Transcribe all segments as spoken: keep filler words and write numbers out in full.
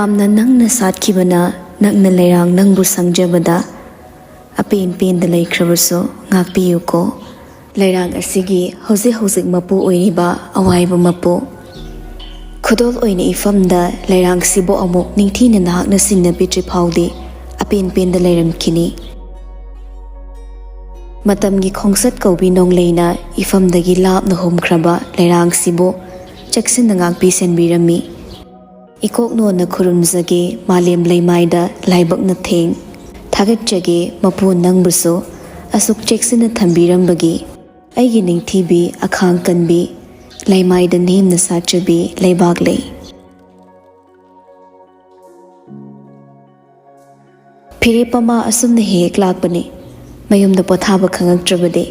ꯌꯥꯝꯅ ꯅꯪꯅ ꯁꯥꯠꯈꯤꯕꯅ ꯅꯪꯅ ꯂꯩꯔꯥꯡ ꯅꯪꯕꯨ ꯁꯪꯖꯕꯗ ꯑꯄꯦꯟ ꯄꯦꯟꯗ ꯂꯩꯈ꯭ꯔꯕꯁꯨ ꯉꯥꯛꯄꯤꯌꯨꯀꯣ꯫ ꯂꯩꯔꯥꯡ ꯑꯁꯤꯒꯤ ꯍꯧꯖꯤꯛ ꯍꯧꯖꯤꯛ ꯃꯄꯨ ꯑꯣꯏꯔꯤꯕ ꯑꯋꯥꯏꯕ ꯃꯄꯨ꯫ ꯈꯨꯗꯣꯜ ꯑꯣꯏꯅ ꯏꯐꯝꯗ ꯂꯩꯔꯥꯡꯁꯤꯕꯨ ꯑꯃꯨꯛ ꯅꯤꯡꯊꯤꯅ ꯅꯍꯥꯛꯅ ꯁꯤꯟꯅꯕꯤꯗ꯭ꯔꯤ ꯐꯥꯎꯗꯤ ꯑꯄꯦꯟ ꯄꯦꯟꯗ ꯂꯩꯔꯝꯈꯤꯅꯤ꯫ ꯃꯇꯝꯒꯤ ꯈꯣꯡꯆꯠ ꯀꯧꯕꯤ ꯅꯣꯡꯂꯩꯅ ꯏꯐꯝꯗꯒꯤ ꯂꯥꯞꯅ ꯍꯨꯝꯈ꯭ꯔꯕ ꯂꯩꯔꯥꯡꯁꯤꯕꯨ ꯆꯦꯛꯁꯤꯟꯅ ꯉꯥꯛꯄꯤ ꯁꯦꯟꯕꯤꯔꯝꯃꯤ꯫ ꯏꯀꯣꯛ ꯅꯣꯟꯅ ꯈꯨꯔꯨꯝꯖꯒꯦ ꯃꯥꯂꯦꯝ ꯂꯩꯃꯥꯏꯗ ꯂꯥꯏꯕꯛꯅ ꯊꯦꯡ꯫ ꯊꯥꯒꯠꯆꯒꯦ ꯃꯄꯨ ꯅꯪꯕꯨꯁꯨ ꯑꯁꯨꯛ ꯆꯦꯛꯁꯤꯟꯅ ꯊꯝꯕꯤꯔꯝꯕꯒꯤ꯫ ꯑꯩꯒꯤ ꯅꯤꯡꯊꯤꯕꯤ ꯑꯈꯥꯡ ꯀꯟꯕꯤ ꯂꯩꯃꯥꯏꯗ ꯅꯦꯝꯅ ꯁꯥꯠꯆꯕꯤ ꯂꯩꯕꯥꯛ ꯂꯩ꯫ ꯐꯤꯔꯦꯞ ꯑꯃ ꯑꯁꯨꯝꯅ ꯍꯦꯛ ꯍꯦꯛ ꯂꯥꯛꯄꯅꯤ꯫ ꯃꯌꯨꯝꯗ ꯄꯣꯊꯥꯕ ꯈꯪꯉꯛꯇ꯭ꯔꯕꯗꯤ꯫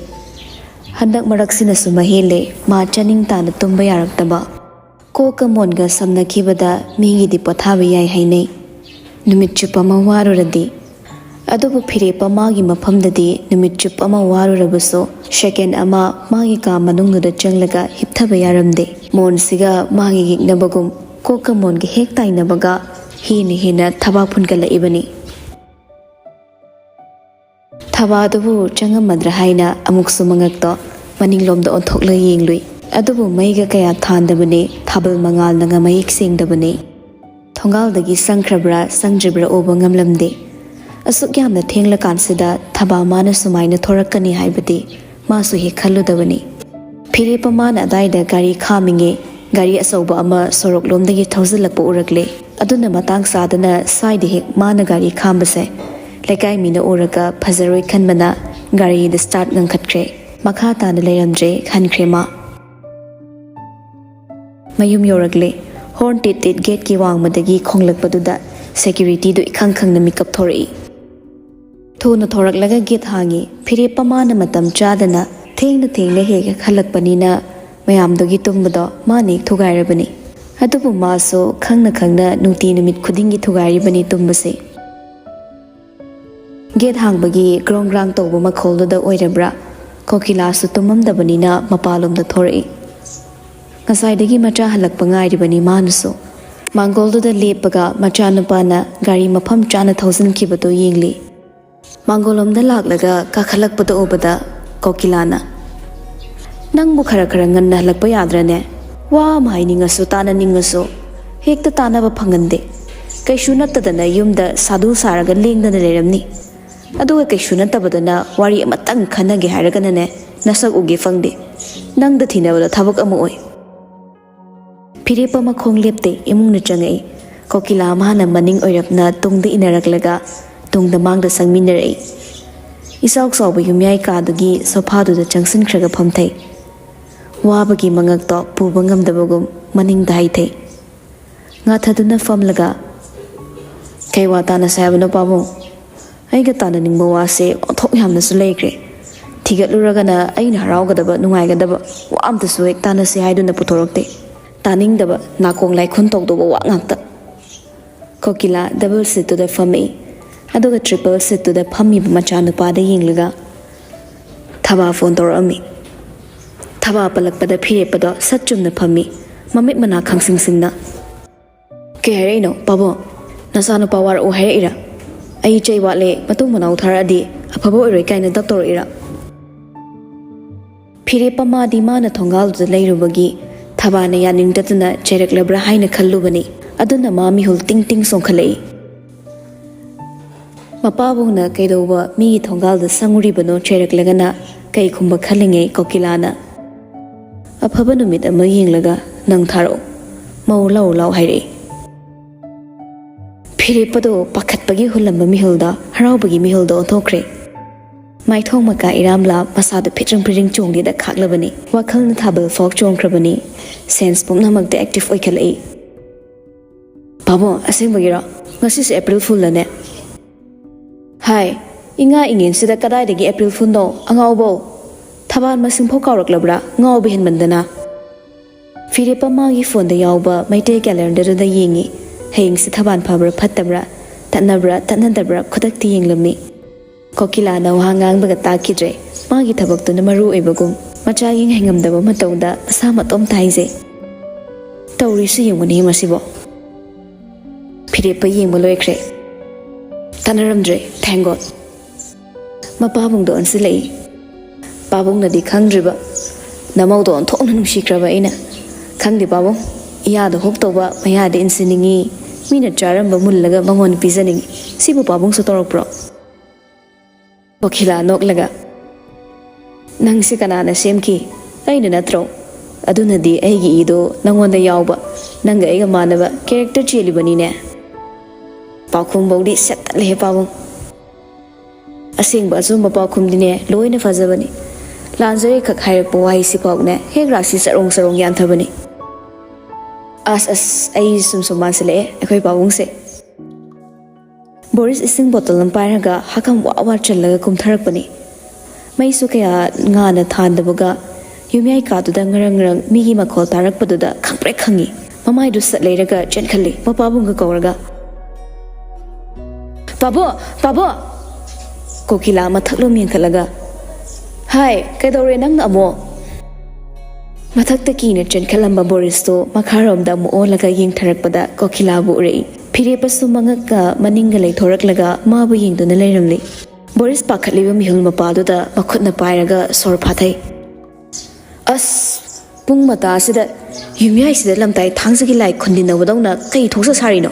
ꯍꯟꯗꯛ ꯃꯔꯛꯁꯤꯅꯁꯨ ꯃꯍꯦꯜꯂꯦ꯫ ꯃꯥ ꯆꯥꯅꯤꯡ ꯇꯥꯅ ꯇꯨꯝꯕ ꯌꯥꯔꯛꯇꯕ꯫ ꯀꯣꯛꯀ ꯃꯣꯟꯒ ꯁꯝꯅꯈꯤꯕꯗ ꯃꯤꯒꯤꯗꯤ ꯄꯣꯊꯥꯕ ꯌꯥꯏ ꯍꯥꯏꯅꯩ꯫ ꯅꯨꯃꯤꯠ ꯆꯨꯞꯄ ꯑꯃ ꯋꯥꯔꯨꯔꯗꯤ꯫ ꯑꯗꯨꯕꯨ ꯐꯤꯔꯦꯞ ꯑꯃꯒꯤ ꯃꯐꯝꯗꯗꯤ ꯅꯨꯃꯤꯠ ꯆꯨꯞꯄ ꯑꯃ ꯋꯥꯔꯨꯔꯕꯁꯨ ꯁꯦꯀꯦꯟ ꯑꯃ ꯃꯥꯒꯤ ꯀꯥ ꯃꯅꯨꯡꯗꯨꯗ ꯆꯪꯂꯒ ꯍꯤꯞꯊꯕ ꯌꯥꯔꯝꯗꯦ꯫ ꯃꯣꯟꯁꯤꯒ ꯃꯥꯒꯤ ꯌꯦꯛꯅꯕꯒꯨꯝ ꯀꯣꯛꯀ ꯃꯣꯟꯒ ꯍꯦꯛ ꯇꯥꯏꯅꯕꯒ ꯍꯦꯟꯅ ꯍꯦꯟꯅ ꯊꯕꯥꯛ ꯐꯨꯟꯒꯠꯂꯛꯏꯕꯅꯤ꯫ ꯊꯕꯥꯗꯨꯕꯨ ꯆꯪꯉꯝꯃꯗ꯭ꯔꯥ ꯍꯥꯏꯅ ꯑꯃꯨꯛꯁꯨ ꯃꯉꯛꯇꯣ ꯃꯅꯤꯡꯂꯣꯝꯗ ꯑꯣꯟꯊꯣꯛꯂꯒ ꯌꯦꯡꯂꯨꯏ꯫ ꯑꯗꯨꯕꯨ ꯃꯩꯒ ꯀꯌꯥ ꯊꯥꯟꯗꯕꯅꯦ, ꯊꯥꯕꯜ ꯃꯉꯥꯜꯅꯒ ꯃꯌꯦꯛ ꯁꯦꯡꯗꯕꯅꯦ꯫ ꯊꯣꯡꯒꯥꯜꯗꯒꯤ ꯆꯪꯈ꯭ꯔꯕ꯭ꯔꯥ ꯆꯪꯗ꯭ꯔꯤꯕ꯭ꯔꯥ ꯎꯕ ꯉꯝꯂꯝꯗꯦ꯫ ꯑꯁꯨꯛ ꯌꯥꯝꯅ ꯊꯦꯡꯂꯀꯥꯟꯁꯤꯗ ꯊꯕꯥ ꯃꯥꯅ ꯁꯨꯃꯥꯏꯅ ꯊꯣꯔꯛꯀꯅꯤ ꯍꯥꯏꯕꯗꯤ ꯃꯥꯁꯨ ꯍꯦꯛ ꯈꯜꯂꯨꯗꯕꯅꯤ꯫ ꯐꯤꯔꯦꯞ ꯑꯃꯅ ꯑꯗꯥꯏꯗ ꯒꯥꯔꯤ ꯈꯥꯝꯃꯤꯉꯩ ꯒꯥꯔꯤ ꯑꯆꯧꯕ ꯑꯃ ꯁꯣꯔꯣꯛꯂꯣꯝꯗꯒꯤ ꯊꯧꯖꯤꯜꯂꯛꯄ ꯎꯔꯛꯂꯦ꯫ ꯑꯗꯨꯅ ꯃꯇꯥꯡ ꯆꯥꯗꯅ ꯁ꯭ꯋꯥꯏꯗ ꯍꯦꯛ ꯃꯥꯅ ꯒꯥꯔꯤ ꯈꯥꯝꯕꯁꯦ ꯂꯩꯀꯥꯏ ꯃꯤꯅ ꯎꯔꯒ ꯐꯖꯔꯣꯏ ꯈꯟꯕꯅ ꯒꯥꯔꯤꯗ ꯁ꯭ꯇꯥꯔꯠ ꯉꯪꯈꯠꯈ꯭ꯔꯦ꯫ ꯃꯈꯥ ꯇꯥꯅ ꯂꯩꯔꯝꯗ꯭ꯔꯦ ꯈꯟꯈ꯭ꯔꯦ ꯃꯥ꯫ ꯃꯌꯨꯝ ꯌꯧꯔꯛꯂꯦ꯫ ꯍꯣꯔꯟ ꯇꯤꯠ ꯇꯤꯠ ꯒꯦꯠꯀꯤ ꯋꯥꯡꯃꯗꯒꯤ ꯈꯣꯡꯂꯛꯄꯗꯨꯗ ꯁꯦꯀ꯭ꯌꯨꯔꯤꯇꯤꯗꯨ ꯏꯈꯪ ꯈꯪꯅ ꯃꯤꯀꯞ ꯊꯣꯔꯛꯏ꯫ ꯊꯨꯅ ꯊꯣꯔꯛꯂꯒ ꯒꯦꯠ ꯍꯥꯡꯉꯤ꯫ ꯐꯤꯔꯦꯞ ꯑꯃꯅ ꯃꯇꯝ ꯆꯥꯗꯅ ꯊꯦꯡꯅ ꯊꯦꯡꯅ ꯍꯦꯛ ꯍꯦꯛ ꯍꯜꯂꯛꯄꯅꯤꯅ ꯃꯌꯥꯝꯗꯨꯒꯤ ꯇꯨꯝꯕꯗꯣ ꯃꯥꯅ ꯍꯦꯛ ꯊꯨꯒꯥꯏꯔꯕꯅꯤ꯫ ꯑꯗꯨꯕꯨ ꯃꯥꯁꯨ ꯈꯪꯅ ꯈꯪꯅ ꯅꯨꯡꯇꯤ ꯅꯨꯃꯤꯠ ꯈꯨꯗꯤꯡꯒꯤ ꯊꯨꯒꯥꯏꯔꯤꯕꯅꯤ ꯇꯨꯝꯕꯁꯦ꯫ ꯒꯦꯠ ꯍꯥꯡꯕꯒꯤ ꯒ꯭ꯔꯣꯡ ꯒ꯭ꯔꯥꯡ ꯇꯧꯕ ꯃꯈꯣꯜꯗꯨꯗ ꯑꯣꯏꯔꯕ꯭ꯔꯥ, ꯀꯣꯀꯤꯂꯥꯁꯨ ꯇꯨꯝꯃꯝꯗꯕꯅꯤꯅ ꯃꯄꯥꯂꯣꯝꯗ ꯊꯣꯔꯛꯏ꯫ ꯉꯁꯥꯏꯗꯒꯤ ꯃꯆꯥ ꯍꯜꯂꯛꯄ ꯉꯥꯏꯔꯤꯕꯅꯤ ꯃꯥꯅꯁꯨ꯫ ꯃꯥꯡꯒꯣꯜꯗꯨꯗ ꯂꯦꯞꯄꯒ ꯃꯆꯥꯅꯨꯄꯥꯅ ꯒꯥꯔꯤ ꯃꯐꯝ ꯆꯥꯅ ꯊꯧꯖꯤꯟꯈꯤꯕꯗꯨ ꯌꯦꯡꯂꯤ꯫ ꯃꯥꯡꯒꯣꯜꯂꯣꯝꯗ ꯂꯥꯛꯂꯒ ꯀꯥꯈꯠꯂꯛꯄꯗ ꯎꯕꯗ ꯀꯣꯀꯤꯂꯥꯅ, "ꯅꯪꯕꯨ ꯈꯔ ꯈꯔ ꯉꯟꯅ ꯍꯜꯂꯛꯄ ꯌꯥꯗ꯭ꯔꯅꯦ? ꯋꯥ ꯑꯃ ꯍꯥꯏꯅꯤꯡꯉꯁꯨ ꯇꯥꯅꯅꯤꯡꯉꯁꯨ ꯍꯦꯛꯇ ꯇꯥꯅꯕ ꯐꯪꯒꯟꯗꯦ꯫ ꯀꯩꯁꯨ ꯅꯠꯇꯗꯅ ꯌꯨꯝꯗ ꯁꯥꯗꯨ ꯁꯥꯔꯒ ꯂꯦꯡꯗꯅ ꯂꯩꯔꯝꯅꯤ꯫ ꯑꯗꯨꯒ ꯀꯩꯁꯨ ꯅꯠꯇꯕꯗꯅ ꯋꯥꯔꯤ ꯑꯃꯇꯪ ꯈꯟꯅꯒꯦ ꯍꯥꯏꯔꯒꯅꯅꯦ, ꯅꯁꯛ ꯎꯒꯦ ꯐꯪꯗꯦ꯫ ꯅꯪꯗ ꯊꯤꯅꯕꯗ ꯊꯕꯛ ꯑꯃ ꯑꯣꯏ꯫" ꯐꯤꯔꯦꯞ ꯑꯃ ꯈꯣꯡ ꯂꯦꯞꯇꯦ꯫ ꯏꯃꯨꯡꯗ ꯆꯪꯉꯛꯏ꯫ ꯀꯣꯀꯤꯂꯥ ꯃꯥꯅ ꯃꯅꯤꯡ ꯑꯣꯏꯔꯞꯅ ꯇꯨꯡꯗ ꯏꯟꯅꯔꯛꯂꯒ ꯇꯨꯡꯗ ꯃꯥꯡꯗ ꯆꯪꯃꯤꯟꯅꯔꯛꯏ꯫ ꯏꯆꯥꯎ ꯆꯥꯎꯕ ꯌꯨꯝꯌꯥꯏ ꯀꯥꯗꯨꯒꯤ ꯁꯣꯐꯥꯗꯨꯗ ꯆꯪꯁꯤꯟꯈ꯭ꯔꯒ ꯐꯝꯊꯩ꯫ ꯋꯥꯕꯒꯤ ꯃꯉꯛꯇꯣ ꯄꯨꯕ ꯉꯝꯗꯕꯒꯨꯝ ꯃꯅꯤꯡꯗ ꯍꯥꯏꯊꯩ꯫ ꯉꯥꯊꯗꯨꯅ ꯐꯝꯂꯒ, "ꯀꯩ ꯋꯥ ꯇꯥꯅꯁꯦ ꯍꯥꯏꯕꯅꯣ ꯄꯥꯕꯨꯡ? ꯑꯩꯒ ꯇꯥꯅꯅꯤꯡꯕ ꯋꯥꯁꯦ ꯑꯣꯟꯊꯣꯛ ꯌꯥꯝꯅꯁꯨ ꯂꯩꯈ꯭ꯔꯦ꯫ ꯊꯤꯒꯠꯂꯨꯔꯒꯅ ꯑꯩꯅ ꯍꯔꯥꯎꯒꯗꯕ, ꯅꯨꯡꯉꯥꯏꯒꯗꯕ ꯋꯥ ꯑꯝꯇꯁꯨ ꯍꯦꯛ ꯇꯥꯅꯁꯦ ꯍꯥꯏꯗꯨꯅ ꯄꯨꯊꯣꯔꯛꯇꯦ꯫ ꯇꯥꯅꯤꯡꯗꯕ, ꯅꯥꯀꯣꯡ ꯂꯥꯏꯈꯨꯟ ꯇꯧꯗꯧꯕ ꯋꯥ ꯉꯥꯛꯇ꯫" ꯀꯣꯀꯤꯂꯥ ꯗꯕꯜ ꯁꯤꯠꯇꯨꯗ ꯐꯝꯃꯛꯏ꯫ ꯑꯗꯨꯒ ꯇ꯭ꯔꯤꯄꯜ ꯁꯤꯠꯇꯨꯗ ꯐꯝꯃꯤꯕ ꯃꯆꯥꯅꯨꯄꯥꯗ ꯌꯦꯡꯂꯒ, "ꯊꯕꯥ ꯐꯣꯟ ꯇꯧꯔꯛꯑꯝꯃꯤ꯫" ꯊꯕꯥ ꯄꯜꯂꯛꯄꯗ ꯐꯤꯔꯦꯞꯄꯗꯣ ꯁꯠ ꯆꯨꯝꯅ ꯐꯝꯃꯤ, ꯃꯃꯤꯠ ꯃꯅꯥ ꯈꯪꯁꯤꯡ ꯁꯤꯡꯅ꯫ "ꯀꯩ ꯍꯥꯏꯔꯛꯏꯅꯣ ꯄꯥꯕꯨꯡ? ꯅꯆꯥꯅꯨꯄꯥ ꯋꯥꯔꯛꯎ ꯍꯥꯏꯔꯛꯏꯔꯥ? ꯑꯩ ꯆꯩ ꯋꯥꯠꯂꯦ, ꯃꯇꯨꯡ ꯃꯅꯥꯎ ꯊꯥꯔꯛꯑꯗꯤ ꯑꯐꯕ ꯑꯣꯏꯔꯣꯏ ꯀꯥꯏꯅ ꯗꯞ ꯇꯧꯔꯛꯏꯔꯥ?" ꯐꯤꯔꯦꯞꯄ ꯃꯥꯗꯤ ꯃꯥꯅ ꯊꯣꯡꯒꯥꯜꯗꯨꯗ ꯂꯩꯔꯨꯕꯒꯤ ꯊꯕꯥꯅ ꯌꯥꯅꯤꯡꯗꯗꯅ ꯆꯩꯔꯛꯂꯕ꯭ꯔꯥ ꯍꯥꯏꯅ ꯈꯜꯂꯨꯕꯅꯤ꯫ ꯑꯗꯨꯅ ꯃꯥ ꯃꯤꯍꯨꯜ ꯇꯤꯡ ꯇꯤꯡ ꯆꯣꯡꯈꯠꯂꯛꯏ꯫ ꯃꯄꯥꯕꯨꯡꯅ ꯀꯩꯗꯧꯕ ꯃꯤꯒꯤ ꯊꯣꯡꯒꯥꯜꯗ ꯁꯪꯉꯨꯔꯤꯕꯅꯣ ꯆꯩꯔꯛꯂꯒꯅ ꯀꯩ ꯈꯨꯝꯕ ꯈꯜꯂꯤꯉꯩ ꯀꯣꯀꯤꯂꯥꯅ, "ꯑꯐꯕ ꯅꯨꯃꯤꯠ ꯑꯃ ꯌꯦꯡꯂꯒ ꯅꯪ ꯊꯥꯔꯛꯎ, ꯃꯧ ꯂꯥꯎ ꯂꯥꯎ ꯍꯥꯏꯔꯛꯏ꯫" ꯐꯤꯔꯦꯞꯄꯗꯣ ꯄꯥꯈꯠꯄꯒꯤ ꯍꯨꯜꯂꯝꯕ ꯃꯤꯍꯨꯜꯗ ꯍꯔꯥꯎꯕꯒꯤ ꯃꯤꯍꯨꯜꯗ ꯑꯣꯟꯊꯣꯛꯈ꯭ꯔꯦ꯫ ꯃꯥꯏꯊꯣꯡ ꯃꯀꯥ ꯏꯔꯥꯝꯂꯥ ꯃꯁꯥꯗ ꯐꯤꯠꯔꯤꯡ ꯐꯤꯠꯔꯤꯡ ꯆꯣꯡꯗꯦꯗ ꯈꯥꯛꯂꯕꯅꯤ꯫ ꯋꯥꯈꯜꯅ ꯊꯥꯕꯜ ꯐꯥꯎ ꯆꯣꯡꯈ꯭ꯔꯕꯅꯤ꯫ ꯁꯦꯟꯁ ꯄꯨꯝꯅꯃꯛꯇ ꯑꯦꯛꯇꯤꯚ ꯑꯣꯏꯈꯠꯂꯛꯏ꯫ "ꯄꯥꯕꯨꯡ, ꯑꯁꯦꯡꯕꯒꯤꯔꯣ? ꯉꯁꯤꯁꯦ ꯑꯦꯄ꯭ꯔꯤꯜ ꯐꯨꯜꯂꯅꯦ?" "ꯍꯥꯏ, ꯏꯉꯥ ꯏꯉꯦꯟꯁꯤꯗ ꯀꯗꯥꯏꯗꯒꯤ ꯑꯦꯄ꯭ꯔꯤꯜ ꯐꯨꯜꯅꯣ, ꯑꯉꯥꯎꯕꯧ? ꯊꯕꯥꯜ ꯃꯁꯤꯡꯐꯥꯎ ꯀꯥꯎꯔꯛꯂꯕ꯭ꯔꯥ, ꯉꯥꯎꯕ ꯍꯦꯟꯃꯟꯗꯅ?" ꯐꯤꯔꯦꯞꯄ ꯃꯥꯒꯤ ꯐꯣꯟꯗ ꯌꯥꯎꯕ ꯃꯩꯇꯩ ꯀꯦꯂꯦꯟꯗꯔꯗꯨꯗ ꯌꯦꯡꯉꯤ꯫ ꯍꯌꯦꯡꯁꯤ ꯊꯕꯥꯜ ꯐꯕ꯭ꯔꯥ ꯐꯠꯇꯕ꯭ꯔꯥ, ꯇꯠꯅꯕ꯭ꯔꯥ ꯇꯠꯅꯗꯕ꯭ꯔꯥ ꯈꯨꯗꯛꯇ ꯌꯦꯡꯂꯝꯃꯤ꯫ ꯀꯣꯀꯤꯂꯥꯅ ꯋꯥ ꯉꯥꯡꯕꯒ ꯇꯥꯈꯤꯗ꯭ꯔꯦ꯫ ꯃꯥꯒꯤ ꯊꯕꯛꯇꯨꯅ ꯃꯔꯨ ꯑꯣꯏꯕꯒꯨꯝ, ꯃꯆꯥ ꯌꯦꯡ ꯍꯩꯉꯝꯗꯕ ꯃꯇꯧꯗ ꯃꯁꯥ ꯃꯇꯣꯝꯇ ꯍꯥꯏꯖꯩ꯫ "ꯇꯧꯔꯤꯁꯤ ꯌꯦꯡꯉꯨꯅꯦ ꯃꯁꯤꯕꯣ꯫ ꯐꯤꯔꯦꯞꯄ ꯌꯦꯡꯕ ꯂꯣꯏꯈ꯭ꯔꯦ꯫ ꯇꯥꯟꯅꯔꯝꯗ꯭ꯔꯦ, thank God꯫ ꯃꯄꯥꯕꯨꯡꯗꯣ ꯑꯣꯟꯁꯤꯜꯂꯛꯏ꯫ ꯄꯥꯕꯨꯡꯅꯗꯤ ꯈꯪꯗ꯭ꯔꯤꯕ, ꯅꯃꯧꯗꯣ ꯑꯣꯟꯊꯣꯛꯅ ꯅꯨꯡꯁꯤꯈ꯭ꯔꯕ ꯑꯩꯅ꯫ ꯈꯪꯗꯦ ꯄꯥꯕꯨꯡ, ꯏꯌꯥꯗ ꯍꯣꯞ ꯇꯧꯕ ꯃꯌꯥꯗ ꯏꯟꯁꯤꯟꯅꯤꯡꯉꯤ, ꯃꯤꯅ ꯆꯥꯔꯝꯕ ꯃꯨꯜꯂꯒ ꯃꯉꯣꯟꯗ ꯄꯤꯖꯅꯤꯡꯉꯤ꯫ ꯁꯤꯕꯨ ꯄꯥꯕꯨꯡꯁꯨ ꯇꯧꯔꯛꯄ꯭ꯔꯣ? ꯀꯣꯀꯤꯂꯥ ꯅꯣꯛꯂꯒ, "ꯅꯪꯁꯦ ꯀꯅꯥꯅ ꯁꯦꯝꯈꯤ? ꯑꯩꯅ ꯅꯠꯇ꯭ꯔꯣ? ꯑꯗꯨꯅꯗꯤ ꯑꯩꯒꯤ ꯏꯗꯣ ꯅꯪꯉꯣꯟꯗ ꯌꯥꯎꯕ, ꯅꯪꯒ ꯑꯩꯒ ꯃꯥꯟꯅꯕ character ꯆꯦꯜꯂꯤꯕꯅꯤꯅꯦ꯫ ꯄꯥꯎꯈꯨꯝꯐꯧꯗꯤ ꯁꯦꯠꯇꯠꯂꯦꯍꯦ ꯄꯥꯕꯨꯡ꯫ ꯑꯁꯦꯡꯕ ꯑꯆꯨꯝꯕ ꯄꯥꯎꯈꯨꯝꯗꯤꯅꯦ ꯂꯣꯏꯅ ꯐꯖꯕꯅꯤ꯫ ꯂꯥꯟꯖꯔꯦ ꯈꯛ ꯍꯥꯏꯔꯛꯄ ꯋꯥꯍꯩꯁꯤꯐꯥꯎꯅꯦ ꯍꯦꯛ ꯔꯥꯁꯤ ꯆꯔꯣꯡ ꯆꯔꯣꯡ ꯌꯥꯟꯊꯕꯅꯤ꯫ ꯑꯁ ꯑꯁ, ꯑꯩ ꯁꯨꯝ ꯁꯨꯝ ꯃꯥꯟꯁꯤꯜꯂꯛꯑꯦ ꯑꯩꯈꯣꯏ ꯄꯥꯕꯨꯡꯁꯦ꯫" ꯕꯣꯔꯤꯁ ꯏꯁꯤꯡ ꯕꯣꯇꯜ ꯑꯃ ꯄꯥꯏꯔꯒ ꯍꯥꯀꯝ ꯋꯥ ꯋꯥ ꯆꯜꯂꯒ ꯀꯨꯝꯊꯔꯛꯄꯅꯤ꯫ ꯃꯩꯁꯨ ꯀꯌꯥ ꯉꯥꯟꯅ ꯊꯥꯟꯗꯕꯒ ꯌꯨꯝꯌꯥꯏ ꯀꯥꯗꯨꯗ ꯉꯔꯪ ꯉꯔꯪ ꯃꯤꯒꯤ ꯃꯈꯣꯜ ꯇꯥꯔꯛꯄꯗꯨꯗ ꯈꯪꯄ꯭ꯔꯦꯛ ꯈꯪꯉꯤ꯫ ꯃꯃꯥꯏꯗꯨ ꯁꯠ ꯂꯩꯔꯒ ꯆꯦꯟꯈꯠꯂꯤ, ꯃꯄꯥꯕꯨꯡꯒ ꯀꯧꯔꯒ, "ꯄꯥꯕꯣ! ꯄꯥꯕꯣ!" ꯀꯣꯀꯤꯂꯥ ꯃꯊꯛꯂꯣꯝ ꯌꯦꯡꯈꯠꯂꯒ, "ꯍꯥꯏ, ꯀꯩꯗꯧꯔꯦ ꯅꯪꯅ ꯑꯃꯨꯛ?" ꯃꯊꯛꯇ ꯀꯤꯅ ꯆꯦꯟꯈꯠꯂꯝꯕ ꯕꯣꯔꯤꯁꯇꯣ ꯃꯈꯥꯔꯣꯝꯗ ꯑꯃꯨꯛ ꯑꯣꯜꯂꯒ ꯌꯦꯡꯊꯔꯛꯄꯗ ꯀꯣꯀꯤꯂꯥꯕꯨ ꯎꯔꯛꯏ꯫ ꯐꯤꯔꯦꯞꯄꯁꯨ ꯃꯉꯛꯀ ꯃꯅꯤꯡꯒ ꯂꯩꯊꯣꯔꯛꯂꯒ ꯃꯥꯕꯨ ꯌꯦꯡꯗꯨꯅ ꯂꯩꯔꯝꯂꯤ꯫ ꯕꯣꯔꯤꯁ ꯄꯥꯈꯠꯂꯤꯕ ꯃꯤꯍꯨꯜ ꯃꯄꯥꯗꯨꯗ ꯃꯈꯨꯠꯅ ꯄꯥꯏꯔꯒ ꯁꯣꯔ ꯐꯥꯊꯩ꯫ "ꯑꯁ, ꯄꯨꯡ ꯃꯇꯥꯁꯤꯗ ꯌꯨꯝꯌꯥꯏꯁꯤꯗ ꯂꯝꯇꯥꯏ ꯊꯥꯡꯖꯒꯤ ꯂꯥꯏ ꯈꯨꯟꯗꯤꯟꯅꯕꯗꯧꯅ ꯀꯩ ꯊꯣꯛꯆ ꯁꯥꯔꯤꯅꯣ?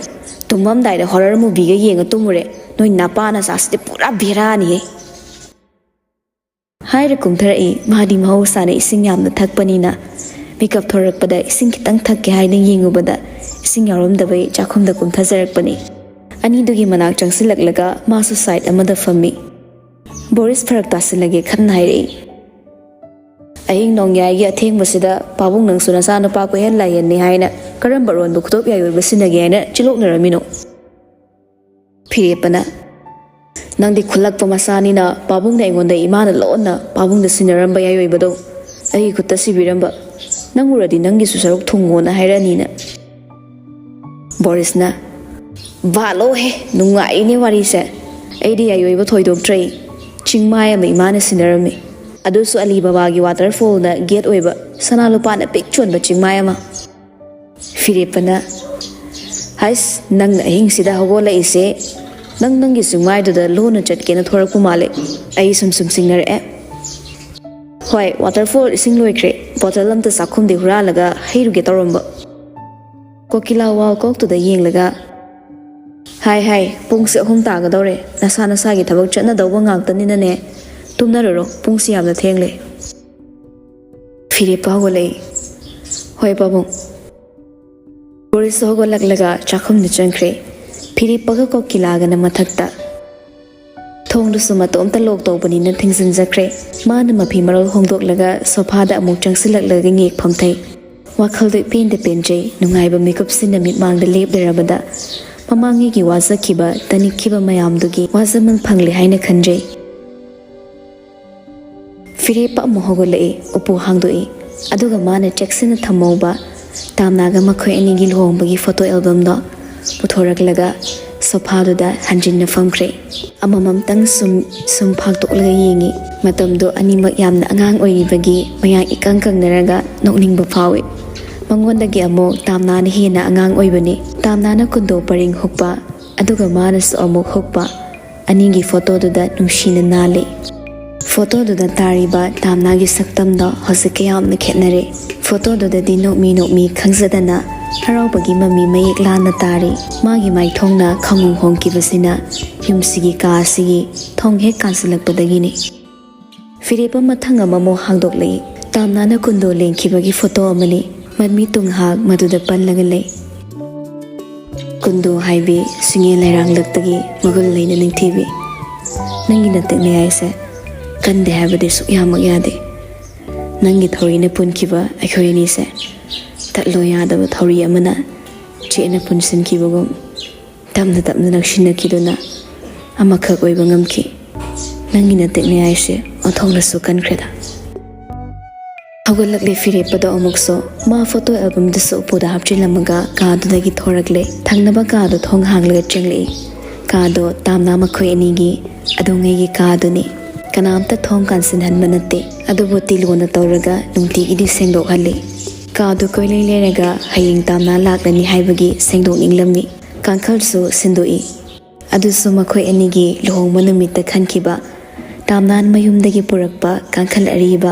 ꯇꯨꯝꯃꯝꯗꯥꯏꯗ horror movieꯒ ꯌꯦꯡꯉ ꯇꯨꯝꯃꯨꯔꯦ꯫ ꯅꯣꯏ ꯅꯄꯥ ꯅꯆꯥꯁꯤꯗꯤ ꯄꯨꯔꯥ ꯕꯦꯔꯥꯅꯤꯍꯦ!" ꯍꯥꯏꯔ ꯀꯨꯝꯊꯔꯛꯏ꯫ ꯃꯥꯗꯤ ꯃꯍꯧꯁꯥꯅ ꯏꯁꯤꯡ ꯌꯥꯝꯅ ꯊꯛꯄꯅꯤꯅ ꯃꯤꯀꯞ ꯊꯣꯔꯛꯄꯗ ꯏꯁꯤꯡ ꯈꯤꯇꯪ ꯊꯛꯀꯦ ꯍꯥꯏꯅ ꯌꯦꯡꯉꯨꯕꯗ ꯏꯁꯤꯡ ꯌꯥꯎꯔꯝꯗꯕꯩ ꯆꯥꯛꯈꯨꯝꯗ ꯀꯨꯝꯊꯖꯔꯛꯄꯅꯤ꯫ ꯑꯅꯤꯗꯨꯒꯤ ꯃꯅꯥꯛ ꯆꯪꯁꯤꯜꯂꯛꯂꯒ ꯃꯥꯁꯨ side ꯑꯃꯗ ꯐꯝꯃꯤ꯫ ꯕꯣꯔꯤꯁ ꯐꯔꯛ ꯇꯥꯁꯤꯜꯂꯒꯦ ꯈꯟꯅ ꯍꯥꯏꯔꯛꯏ꯫ "ꯑꯍꯤꯡ ꯅꯣꯡꯌꯥꯏꯒꯤ ꯑꯊꯦꯡꯕꯁꯤꯗ ꯄꯥꯕꯨꯡ ꯅꯪꯁꯨ ꯅꯆꯥꯅꯨꯄꯥ ꯀꯣꯏꯍꯦꯟ ꯂꯥꯏꯍꯦꯟꯅꯤ ꯍꯥꯏꯅ ꯀꯔꯝꯕ ꯑꯔꯣꯟꯕ ꯈꯨꯗꯣꯞ ꯌꯥꯏꯑꯣꯏꯕ ꯁꯤꯟꯅꯒꯦ ꯍꯥꯏꯅ ꯆꯤꯂꯣꯛꯅꯔꯝꯃꯤꯅꯣ?" ꯐꯤꯔꯦꯞꯄꯅ, "ꯅꯪꯗꯤ ꯈꯨꯜꯂꯛꯄ ꯃꯆꯥꯅꯤꯅ ꯄꯥꯕꯨꯡꯅ ꯑꯩꯉꯣꯟꯗ ꯏꯃꯥꯅ ꯂꯣꯟꯅ ꯄꯥꯕꯨꯡꯗ ꯁꯤꯟꯅꯔꯝꯕ ꯌꯥꯏꯑꯣꯏꯕꯗꯣ ꯑꯩꯒꯤ ꯈꯨꯠꯇ ꯁꯤꯕꯤꯔꯝꯕ꯫ ꯅꯪ ꯎꯔꯗꯤ ꯅꯪꯒꯤꯁꯨ ꯁꯔꯨꯛ ꯊꯨꯡꯉꯣꯅ ꯍꯥꯏꯔꯛꯑꯅꯤꯅ꯫" ꯕꯣꯔꯤꯁꯅ, "ꯕꯥꯂꯣꯍꯦ, ꯅꯨꯡꯉꯥꯏꯔꯤꯅꯦ ꯋꯥꯔꯤꯁꯦ꯫ ꯑꯩꯗꯤ ꯌꯥꯏꯑꯣꯏꯕ ꯊꯣꯏꯗꯣꯛꯇ꯭ꯔꯦ꯫ ꯆꯤꯡꯃꯥꯏ ꯑꯃ ꯏꯃꯥꯅ ꯁꯤꯟꯅꯔꯝꯃꯤ꯫ ꯑꯗꯨꯁꯨ ꯑꯂꯤ ꯕꯕꯥꯒꯤ waterfallꯅ gate ꯑꯣꯏꯕ, ꯁꯅꯥ ꯂꯨꯄꯥꯅ ꯄꯤꯛ ꯆꯣꯟꯕ ꯆꯤꯡꯃꯥꯏ ꯑꯃ꯫" ꯐꯤꯔꯦꯞꯄꯅ, ꯍꯩꯁ, ꯅꯪꯅ ꯑꯍꯤꯡꯁꯤꯗ ꯍꯧꯒꯠꯂꯛꯏꯁꯦ? ꯅꯪ ꯅꯪꯒꯤ ꯆꯤꯡꯃꯥꯏꯗꯨꯗ ꯂꯣꯟꯅ ꯆꯠꯀꯦꯅ ꯊꯣꯔꯛꯄ ꯃꯥꯜꯂꯦ꯫ ꯑꯩ ꯁꯨꯝ ꯁꯨꯝ ꯆꯤꯡꯅꯔꯛꯑꯦ꯫ ꯍꯣꯏ, waterfall ꯏꯁꯤꯡ ꯂꯣꯏꯈ꯭ꯔꯦ꯫ ꯕꯣꯇꯜ ꯑꯝꯇ ꯆꯥꯛꯈꯨꯝꯗꯩ ꯍꯨꯔꯥꯜꯂꯒ ꯍꯩꯔꯨꯒꯦ ꯇꯧꯔꯝꯕ꯫ ꯀꯣꯀꯤꯂꯥ ꯋꯥꯜ ꯀ꯭ꯂꯣꯛꯇꯨꯗ ꯌꯦꯡꯂꯒ, "ꯍꯥꯏ, ꯍꯥꯏ, ꯄꯨꯡꯁꯦ ꯑꯍꯨꯝ ꯇꯥꯒꯗꯧꯔꯦ꯫ ꯅꯁꯥ ꯅꯁꯥꯒꯤ ꯊꯕꯛ ꯆꯠꯅꯗꯧꯕ ꯉꯥꯛꯇꯅꯤꯅꯅꯦ, ꯇꯨꯝꯅꯔꯨꯔꯣ, ꯄꯨꯡꯁꯤ ꯌꯥꯝꯅ ꯊꯦꯡꯂꯦ꯫" ꯐꯤꯔꯦꯞꯄ ꯍꯧꯒꯠꯂꯛꯏ꯫ "ꯍꯣꯏ, ꯄꯥꯕꯨꯡ꯫" ꯕꯣꯔꯤꯁꯁꯨ ꯍꯧꯒꯠꯂꯛꯂꯒ ꯆꯥꯛꯈꯨꯝꯗ ꯆꯪꯈ꯭ꯔꯦ꯫ ꯐꯤꯔꯦꯞꯄꯒ ꯀꯣꯀꯤꯂꯥꯒꯅ ꯃꯊꯛꯇ꯫ ꯊꯣꯡꯗꯨꯁꯨ ꯃꯇꯣꯝꯇ ꯂꯣꯛ ꯇꯧꯕꯅꯤꯅ ꯊꯤꯡꯖꯤꯟꯖꯈ꯭ꯔꯦ꯫ ꯃꯥꯅ ꯃꯐꯤ ꯃꯔꯣꯜ ꯍꯣꯡꯗꯣꯛꯂꯒ ꯁꯣꯐꯥꯗ ꯑꯃꯨꯛ ꯆꯪꯁꯤꯜꯂꯛꯂꯒ ꯉꯦꯛ ꯐꯝꯊꯩ꯫ ꯋꯥꯈꯜꯗꯨ ꯏꯄꯦꯟꯗ ꯄꯦꯟꯖꯩ꯫ ꯅꯨꯡꯉꯥꯏꯕ ꯃꯤꯀꯨꯞꯁꯤꯅ ꯃꯤꯠꯃꯥꯡꯗ ꯂꯦꯞꯂꯔꯕꯗ ꯃꯃꯥꯡꯉꯩꯒꯤ ꯋꯥꯖꯈꯤꯕ, ꯇꯅꯤꯛꯈꯤꯕ ꯃꯌꯥꯝꯗꯨꯒꯤ ꯋꯥꯖꯃꯜ ꯐꯪꯂꯦ ꯍꯥꯏꯅ ꯈꯟꯖꯩ꯫ ꯐꯤꯔꯦꯞꯄ ꯑꯃꯨꯛ ꯍꯧꯒꯠꯂꯛꯏ, ꯎꯄꯨ ꯍꯥꯡꯗꯣꯛꯏ꯫ ꯑꯗꯨꯒ ꯃꯥꯅ ꯆꯦꯛꯁꯤꯟꯅ ꯊꯝꯍꯧꯕ ꯇꯥꯝꯅꯥꯒ ꯃꯈꯣꯏ ꯑꯅꯤꯒꯤ ꯂꯨꯍꯣꯡꯕꯒꯤ ꯐꯣꯇꯣ ꯑꯦꯜꯕꯝꯗꯣ ꯄꯨꯊꯣꯔꯛꯂꯒ ꯁꯣꯐꯥꯗꯨꯗ ꯍꯟꯖꯤꯟꯅ ꯐꯝꯈ꯭ꯔꯦ꯫ ꯑꯃꯃꯝꯇꯪ ꯁꯨꯝ ꯁꯨꯝ ꯐꯥꯛꯇꯣꯛꯂꯒ ꯌꯦꯡꯉꯤ꯫ ꯃꯇꯝꯗꯣ ꯑꯅꯤꯃꯛ ꯌꯥꯝꯅ ꯑꯉꯥꯡ ꯑꯣꯏꯔꯤꯕꯒꯤ ꯃꯌꯥ ꯏꯀꯪ ꯀꯪꯅꯔꯒ ꯅꯣꯛꯅꯤꯡꯕ ꯐꯥꯎꯏ꯫ ꯃꯉꯣꯟꯗꯒꯤ ꯑꯃꯨꯛ ꯇꯥꯝꯅꯥꯅ ꯍꯦꯟꯅ ꯑꯉꯥꯡ ꯑꯣꯏꯕꯅꯤ꯫ ꯇꯥꯝꯅꯥꯅ ꯀꯨꯟꯗꯣ ꯄꯔꯤꯡ ꯍꯨꯛꯄ, ꯑꯗꯨꯒ ꯃꯥꯅꯁꯨ ꯑꯃꯨꯛ ꯍꯨꯛꯄ꯫ ꯑꯅꯤꯒꯤ ꯐꯣꯇꯣꯗꯨꯗ ꯅꯨꯡꯁꯤꯅ ꯅꯥꯜꯂꯤ꯫ ꯐꯣꯇꯣꯗꯨꯗ ꯇꯥꯔꯤꯕ ꯇꯥꯝꯅꯥꯒꯤ ꯁꯛꯇꯝꯗꯣ ꯍꯧꯖꯤꯛꯀ ꯌꯥꯝꯅ ꯈꯦꯠꯅꯔꯦ꯫ ꯐꯣꯇꯣꯗꯨꯗꯗꯤ ꯅꯣꯛꯃꯤ ꯅꯣꯛꯃꯤ ꯈꯪꯖꯗꯅ ꯍꯔꯥꯎꯕꯒꯤ ꯃꯃꯤ ꯃꯌꯦꯛ ꯂꯥꯟꯅ ꯇꯥꯔꯤ꯫ ꯃꯥꯒꯤ ꯃꯥꯏꯊꯣꯡꯅ ꯈꯪꯍꯣꯡ ꯍꯣꯡꯈꯤꯕꯁꯤꯅ ꯌꯨꯝꯁꯤꯒꯤ ꯀꯥ ꯑꯁꯤꯒꯤ ꯊꯣꯡ ꯍꯦꯛ ꯀꯥꯟꯁꯤꯜꯂꯛꯄꯗꯒꯤꯅꯤ꯫ ꯐꯤꯔꯦꯞ ꯑꯃ ꯊꯪ ꯑꯃꯃꯨꯛ ꯍꯥꯡꯗꯣꯛꯂꯛꯏ꯫ ꯇꯥꯝꯅꯥꯅ ꯀꯨꯟꯗꯣ ꯂꯦꯡꯈꯤꯕꯒꯤ ꯐꯣꯇꯣ ꯑꯃꯅꯤ꯫ ꯃꯃꯤꯠꯇꯨ ꯉꯥꯏꯍꯥꯛ ꯃꯗꯨꯗ ꯄꯜꯂꯒ ꯂꯩ꯫ ꯀꯨꯟꯗꯣ ꯍꯥꯏꯕꯤ, ꯁꯤꯡꯉꯦ ꯂꯩꯔꯥꯡꯂꯛꯇꯒꯤ ꯃꯒꯨꯟ ꯂꯩꯅ ꯅꯤꯡꯊꯤꯕꯤ, ꯅꯪꯒꯤ ꯅꯇꯦꯛ ꯅꯌꯥꯏꯁꯦ ꯀꯟꯗꯦ ꯍꯥꯏꯕꯗꯤ ꯁꯨꯛꯌꯥꯃꯛ ꯌꯥꯗꯦ꯫ ꯅꯪꯒꯤ ꯊꯧꯔꯤꯅ ꯄꯨꯟꯈꯤꯕ ꯑꯩꯈꯣꯏ ꯑꯅꯤꯁꯦ ꯇꯠꯂꯣ ꯌꯥꯗꯕ ꯊꯧꯔꯤ ꯑꯃꯅ ꯆꯦꯠꯅ ꯄꯨꯟꯁꯤꯟꯈꯤꯕꯒꯨꯝ ꯇꯞꯅ ꯇꯞꯅ ꯅꯛꯁꯤꯟꯅꯈꯤꯗꯨꯅ ꯑꯃꯈꯛ ꯑꯣꯏꯕ ꯉꯝꯈꯤ꯫ ꯅꯪꯒꯤ ꯅꯇꯦꯛ ꯅꯌꯥꯏꯁꯦ ꯑꯣꯟꯊꯣꯛꯅꯁꯨ ꯀꯟꯈ꯭ꯔꯦꯗ꯫ ꯍꯧꯒꯠꯂꯛꯂꯦ ꯐꯤꯔꯦꯞꯄꯗꯣ ꯑꯃꯨꯛꯁꯨ꯫ ꯃꯥ ꯐꯣꯇꯣ ꯑꯦꯜꯕꯝꯗꯨꯁꯨ ꯎꯄꯨꯗ ꯍꯥꯞꯆꯤꯜꯂꯝꯃꯒ ꯀꯥꯗꯨꯗꯒꯤ ꯊꯣꯔꯛꯂꯦ꯫ ꯊꯪꯅꯕ ꯀꯥꯗꯣ ꯊꯣꯡ ꯍꯥꯡꯂꯒ ꯆꯪꯂꯛꯏ꯫ ꯀꯥꯗꯣ ꯇꯥꯝꯅꯥ ꯃꯈꯣꯏ ꯑꯅꯤꯒꯤ ꯑꯗꯨꯉꯩꯒꯤ ꯀꯥꯗꯨꯅꯤ꯫ ꯀꯅꯥꯝꯇ ꯊꯣꯡ ꯀꯥꯟꯁꯤꯟꯍꯟꯕ ꯅꯠꯇꯦ, ꯑꯗꯨꯕꯨ ꯇꯤꯂꯣꯅ ꯇꯧꯔꯒ ꯅꯨꯡꯇꯤꯒꯤꯗꯤ ꯁꯦꯡꯗꯣꯛꯍꯜꯂꯤ꯫ ꯀꯥꯗꯨ ꯀꯣꯏꯂꯩ ꯂꯩꯔꯒ ꯍꯌꯦꯡ ꯇꯥꯝꯅꯥ ꯂꯥꯛꯂꯅꯤ ꯍꯥꯏꯕꯒꯤ ꯁꯦꯡꯗꯣꯛꯅꯤꯡꯂꯝꯃꯤ꯫ ꯀꯥꯡꯈꯜꯁꯨ ꯁꯤꯟꯗꯣꯛꯏ꯫ ꯑꯗꯨꯁꯨ ꯃꯈꯣꯏ ꯑꯅꯤꯒꯤ ꯂꯨꯍꯣꯡꯕ ꯅꯨꯃꯤꯠꯇ ꯈꯟꯈꯤꯕ ꯇꯥꯝꯅꯥꯟ ꯃꯌꯨꯝꯗꯒꯤ ꯄꯨꯔꯛꯄ ꯀꯥꯡꯈꯜ ꯑꯔꯤꯕ,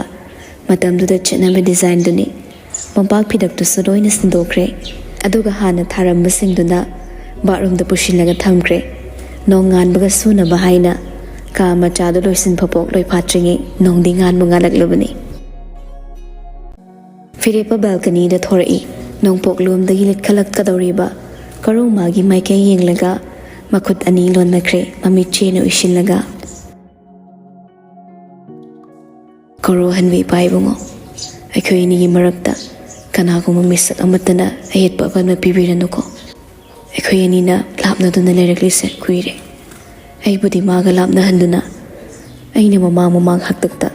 ꯃꯇꯝꯗꯨꯗ ꯆꯠꯅꯕ ꯗꯤꯖꯥꯏꯟꯗꯨꯅꯤ꯫ ꯃꯣꯝꯄꯥꯛ ꯐꯤꯗꯛꯇꯨꯁꯨ ꯂꯣꯏꯅ ꯁꯤꯟꯗꯣꯛꯈ꯭ꯔꯦ꯫ ꯑꯗꯨꯒ ꯍꯥꯟꯅ ꯊꯥꯔꯝꯕꯁꯤꯡꯗꯨꯅ ꯕꯥꯠꯔꯨꯝꯗ ꯄꯨꯁꯤꯜꯂꯒ ꯊꯝꯈ꯭ꯔꯦ꯫ ꯅꯣꯡ ꯉꯥꯟꯕꯒ ꯁꯨꯅꯕ ꯍꯥꯏꯅ ꯀꯥ ꯃꯆꯥꯗꯨ ꯂꯣꯏꯁꯤꯟ ꯐꯥꯎꯕ ꯂꯣꯏꯐꯥꯠꯇ꯭ꯔꯤꯉꯩ ꯅꯣꯡꯗꯤ ꯉꯥꯟꯕ ꯉꯥꯜꯂꯛꯂꯕꯅꯤ꯫ ꯐꯤꯔꯦꯞꯄ ꯕꯦꯜꯀꯅꯤꯗ ꯊꯣꯔꯛꯏ꯫ ꯅꯣꯡꯄꯣꯛꯂꯣꯝꯗꯒꯤ ꯂꯤꯠꯈꯠꯂꯛꯀꯗꯧꯔꯤꯕ ꯀꯔꯧꯃꯥꯒꯤ ꯃꯥꯏꯀꯩ ꯌꯦꯡꯂꯒ ꯃꯈꯨꯠ ꯑꯅꯤ ꯂꯣꯟꯅꯈ꯭ꯔꯦ, ꯃꯃꯤꯠ ꯆꯦꯅ ꯎꯏꯁꯤꯜꯂꯒ꯫ ꯀꯣꯔꯧꯍꯟꯕꯤ ꯏꯄꯥ ꯏꯕꯨꯡꯉꯣ, ꯑꯩꯈꯣꯏ ꯑꯅꯤꯒꯤ ꯃꯔꯛꯇ ꯀꯅꯥꯒꯨꯝꯕ ꯃꯤꯁꯛ ꯑꯃꯠꯇꯅ ꯑꯌꯦꯠꯄ ꯑꯄꯟꯕ ꯄꯤꯕꯤꯔꯅꯨꯀꯣ꯫ ꯑꯩꯈꯣꯏ ꯑꯅꯤꯅ ꯂꯥꯞꯅꯗꯨꯅ ꯂꯩꯔꯛꯂꯤꯁꯦ ꯀꯨꯏꯔꯦ꯫ ꯑꯩꯕꯨꯗꯤ ꯃꯥꯒ ꯂꯥꯞꯅꯍꯟꯗꯨꯅ ꯑꯩꯅ ꯃꯃꯥꯡ ꯃꯃꯥꯡ ꯍꯥꯛꯇꯛꯇ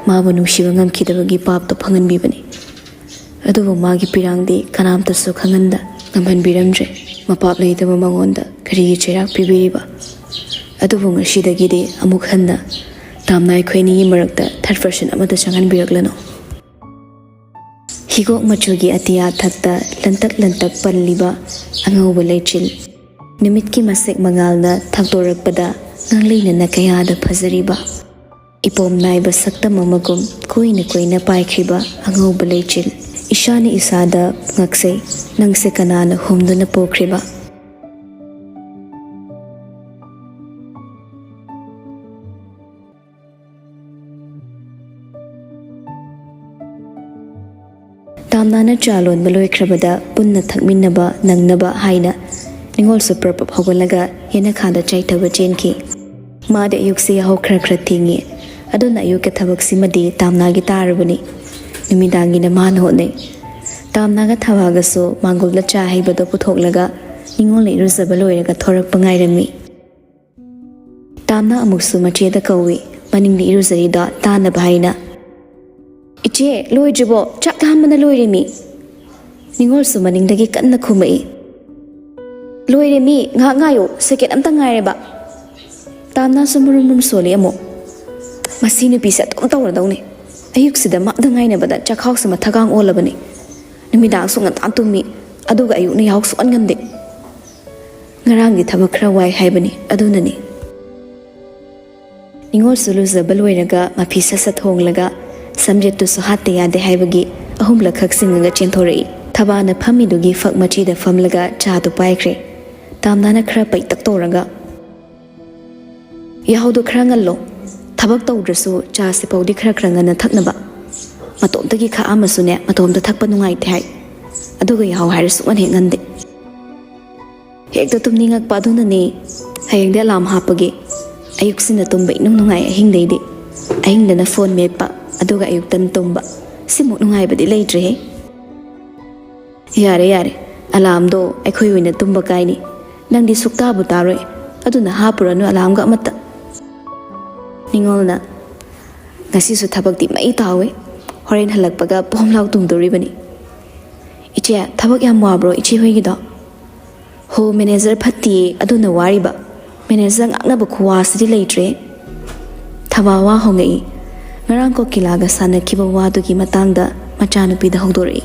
ꯃꯥꯕꯨ ꯅꯨꯡꯁꯤꯕ ꯉꯝꯈꯤꯗꯕꯒꯤ ꯄꯥꯞꯇꯣ ꯐꯪꯍꯟꯕꯤꯕꯅꯤ꯫ ꯑꯗꯨꯕꯨ ꯃꯥꯒꯤ ꯄꯤꯔꯥꯡꯗꯤ ꯀꯅꯥꯝꯇꯁꯨ ꯈꯪꯍꯟꯗ ꯉꯝꯍꯟꯕꯤꯔꯝꯗ꯭ꯔꯦ꯫ ꯃꯄꯥꯞ ꯂꯩꯇꯕ ꯃꯉꯣꯟꯗ ꯀꯔꯤꯒꯤ ꯆꯩꯔꯥꯛ ꯄꯤꯕꯤꯔꯤꯕ? ꯑꯗꯨꯕꯨ ꯉꯁꯤꯗꯒꯤꯗꯤ ꯑꯃꯨꯛ ꯍꯟꯅ ꯇꯥꯝꯅ ꯑꯩꯈꯣꯏ ꯑꯅꯤꯒꯤ ꯃꯔꯛꯇ ꯊꯥꯔꯠ ꯄꯔꯁꯟ ꯑꯃꯠꯇ ꯆꯪꯍꯟꯕꯤꯔꯛꯂꯅꯨ꯫ ꯍꯤꯒꯣꯛ ꯃꯆꯨꯒꯤ ꯑꯇꯤꯌꯥ ꯊꯛꯇ ꯂꯟꯇꯛ ꯂꯟꯇꯛ ꯄꯜꯂꯤꯕ ꯑꯉꯧꯕ ꯂꯩꯆꯤꯜ꯫ ꯅꯨꯃꯤꯠꯀꯤ ꯃꯁꯦꯛ ꯃꯉꯥꯜꯅ ꯊꯛꯇꯣꯔꯛꯄꯗ ꯉꯥꯡꯂꯩꯅꯅ ꯀꯌꯥꯗ ꯐꯖꯔꯤꯕ꯫ ꯏꯄꯣꯝ ꯅꯥꯏꯕ ꯁꯛꯇꯝ ꯑꯃꯒꯨꯝ ꯀꯨꯏꯅ ꯀꯨꯏꯅ ꯄꯥꯏꯈ꯭ꯔꯤꯕ ꯑꯉꯧꯕ ꯂꯩꯆꯤꯜ꯫ ꯏꯁꯥꯅ ꯏꯁꯥꯗ ꯉꯛꯆꯩ, ꯅꯪꯁꯦ ꯀꯅꯥꯅ ꯍꯨꯝꯗꯨꯅ ꯄꯨꯈ꯭ꯔꯤꯕ? ꯇꯥꯝꯅꯥꯅ ꯆꯥ ꯂꯣꯟꯕ ꯂꯣꯏꯈ꯭ꯔꯕꯗ ꯄꯨꯟꯅ ꯊꯛꯃꯤꯟꯅꯕ ꯅꯪꯅꯕ ꯍꯥꯏꯅ ꯅꯤꯉꯣꯜꯁꯨ ꯄ꯭ꯔꯞ ꯄ꯭ꯔꯞ ꯍꯧꯒꯠꯂꯒ ꯌꯦꯅꯈꯥꯗ ꯆꯥꯏꯊꯕ ꯆꯦꯟꯈꯤ꯫ ꯃꯥꯗꯤ ꯑꯌꯨꯛꯁꯤ ꯌꯥꯍꯧ ꯈꯔ ꯈꯔ ꯊꯦꯡꯉꯤ, ꯑꯗꯨꯅ ꯑꯌꯨꯛꯀꯤ ꯊꯕꯛꯁꯤꯃꯗꯤ ꯇꯥꯝꯅꯥꯒꯤ ꯇꯥꯔꯕꯅꯤ꯫ ꯅꯨꯃꯤꯗꯥꯡꯒꯤꯅ ꯃꯥꯅ ꯍꯣꯠꯅꯩ꯫ ꯇꯥꯝꯅꯥꯒ ꯊꯋꯥꯒꯁꯨ ꯃꯥꯡꯒꯣꯜꯗ ꯆꯥ ꯍꯩꯕꯗꯣ ꯄꯨꯊꯣꯛꯂꯒ ꯅꯤꯉꯣꯜꯅ ꯏꯔꯨꯖꯕ ꯂꯣꯏꯔꯒ ꯊꯣꯔꯛꯄ ꯉꯥꯏꯔꯝꯃꯤ꯫ ꯇꯥꯝꯅ ꯑꯃꯨꯛꯁꯨ ꯃꯆꯦꯗ ꯀꯧꯏ, ꯃꯅꯤꯡꯗ ꯏꯔꯨꯖꯔꯤꯗꯣ ꯇꯥꯅꯕ ꯍꯥꯏꯅ꯫ "ꯏꯆꯦ, ꯂꯣꯏꯗ꯭ꯔꯤꯕꯣ? ꯆꯥꯛ ꯂꯥꯝꯕꯅ ꯂꯣꯏꯔꯦꯃꯤ!" ꯅꯤꯉꯣꯜꯁꯨ ꯃꯅꯤꯡꯗꯒꯤ ꯀꯟꯅ ꯈꯨꯝꯃꯛꯏ꯫ "ꯂꯣꯏꯔꯦꯃꯤ, ꯉꯥꯏꯍꯥꯛ ꯉꯥꯏꯌꯣ, ꯁꯦꯀꯦꯟ ꯑꯝꯇ ꯉꯥꯏꯔꯦꯕ!" ꯇꯥꯝꯅꯁꯨ ꯃꯨꯔꯨꯝ ꯃꯨꯔꯨꯝ ꯁꯣꯜꯂꯤ ꯑꯃꯨꯛ꯫ "ꯃꯁꯤ ꯅꯨꯄꯤꯁꯦ ꯑꯗꯨꯝ ꯇꯧꯔꯗꯧꯅꯤ꯫ ꯑꯌꯨꯛꯁꯤꯗ ꯃꯥꯗ ꯉꯥꯏꯅꯕꯗ ꯆꯥꯛꯈꯥꯎꯁꯦ ꯃꯊꯛꯀꯥꯡ ꯑꯣꯜꯂꯕꯅꯤ꯫ ꯅꯨꯃꯤꯗꯥꯡꯁꯨ ꯉꯟꯇꯥ ꯇꯨꯝꯃꯤ, ꯑꯗꯨꯒ ꯑꯌꯨꯛꯅ ꯌꯥꯍꯧ ꯁꯨꯛꯉꯟ ꯉꯝꯗꯦ꯫ ꯉꯔꯥꯡꯗꯤ ꯊꯕꯛ ꯈꯔ ꯋꯥꯏ ꯍꯥꯏꯕꯅꯤ, ꯑꯗꯨꯅꯅꯤ꯫ ꯅꯤꯉꯣꯜꯁꯨ ꯂꯨꯖꯕ ꯂꯣꯏꯔꯒ ꯃꯐꯤ ꯁꯠ ꯁꯠ ꯍꯣꯡꯂꯒ ꯁꯝꯖꯦꯠꯇꯨꯁꯨ ꯍꯥꯠꯇ ꯌꯥꯗꯦ ꯍꯥꯏꯕꯒꯤ ꯑꯍꯨꯝꯂꯛ ꯈꯛ ꯆꯤꯡꯉꯒ ꯆꯦꯟꯊꯣꯔꯛꯏ꯫ ꯊꯕꯥꯅ ꯐꯝꯃꯤꯗꯨꯒꯤ ꯐꯛ ꯃꯆꯤꯗ ꯐꯝꯂꯒ ꯆꯥꯗꯨ ꯄꯥꯏꯈ꯭ꯔꯦ꯫ ꯇꯥꯝꯅꯥꯅ ꯈꯔ ꯄꯩꯇꯛ ꯇꯧꯔꯒ, "ꯌꯥꯍꯧꯗꯣ ꯈꯔ ꯉꯜꯂꯣ꯫ ꯊꯕꯛ ꯇꯧꯗ꯭ꯔꯁꯨ ꯆꯥꯁꯤꯐꯥꯎꯗꯤ ꯈꯔ ꯈꯔ ꯉꯟꯅ ꯊꯛꯅꯕ꯫ ꯃꯇꯣꯝꯇꯒꯤ ꯈꯥꯛꯑꯝꯃꯁꯨꯅꯦ, ꯃꯇꯣꯝꯇ ꯊꯛꯄ ꯅꯨꯡꯉꯥꯏꯇꯦ ꯍꯥꯏ꯫ ꯑꯗꯨꯒ ꯌꯥꯍꯧ ꯍꯥꯏꯔ ꯁꯨꯛꯉꯟ ꯍꯦꯛ ꯉꯟꯗꯦ꯫ ꯍꯦꯛꯇ ꯇꯨꯝꯅꯤꯡꯉꯛꯄ ꯑꯗꯨꯅꯅꯦ꯫ ꯍꯌꯦꯡꯗꯤ ꯑꯂꯥꯝ ꯍꯥꯞꯄꯒꯦ꯫ ꯑꯌꯨꯛꯁꯤꯅ ꯇꯨꯝꯕ ꯏꯅꯨꯡ ꯅꯨꯡꯉꯥꯏ ꯑꯍꯤꯡꯗꯩꯗꯤ꯫ ꯑꯍꯤꯡꯗꯅ ꯐꯣꯟ ꯃꯦꯠꯄ, ꯑꯗꯨꯒ ꯑꯌꯨꯛꯇꯅ ꯇꯨꯝꯕ꯫ ꯁꯤꯃꯨꯛ ꯅꯨꯡꯉꯥꯏꯕꯗꯤ ꯂꯩꯇ꯭ꯔꯦꯍꯦ꯫" "ꯌꯥꯔꯦ, ꯌꯥꯔꯦ꯫ ꯑꯂꯥꯝꯗꯣ ꯑꯩꯈꯣꯏ ꯑꯣꯏꯅ ꯇꯨꯝꯕ ꯀꯥꯏꯅꯤ꯫ ꯅꯪꯗꯤ ꯁꯨꯛꯇꯥꯕꯨ ꯇꯥꯔꯣꯏ꯫ ꯑꯗꯨꯅ ꯍꯥꯞꯄꯨꯔꯅꯨ ꯑꯂꯥꯝꯒ ꯑꯃꯠꯇ꯫" ꯅꯤꯉꯣꯜꯅ, "ꯉꯁꯤꯁꯨ ꯊꯕꯛꯇꯤ ꯃꯩ ꯇꯥꯍꯧꯋꯦ꯫ ꯍꯣꯔꯦꯟ ꯍꯜꯂꯛꯄꯒ ꯄꯣꯝ ꯂꯥꯎ ꯇꯨꯝꯗꯣꯔꯤꯕꯅꯤ꯫ ꯏꯆꯦ, ꯊꯕꯛ ꯌꯥꯝ ꯋꯥꯕ꯭ꯔꯣ ꯏꯆꯦ ꯍꯣꯏꯒꯤꯗꯣ?" "ꯍꯣ, ꯃꯦꯅꯦꯖꯔ ꯐꯠꯇꯤꯌꯦ, ꯑꯗꯨꯅ ꯋꯥꯔꯤꯕ꯫ ꯃꯦꯅꯦꯖꯔ ꯉꯥꯡꯅꯕ ꯈꯨꯋꯥꯁꯤꯗꯤ ꯂꯩꯇ꯭ꯔꯦ꯫" ꯊꯕꯥ ꯋꯥ ꯍꯧꯔꯛꯏ꯫ ꯉꯔꯥꯡ ꯀꯣꯀꯤꯂꯥꯒ ꯁꯥꯟꯅꯈꯤꯕ ꯋꯥꯗꯨꯒꯤ ꯃꯇꯥꯡꯗ ꯃꯆꯥꯅꯨꯄꯤꯗ ꯍꯧꯗꯣꯔꯛꯏ꯫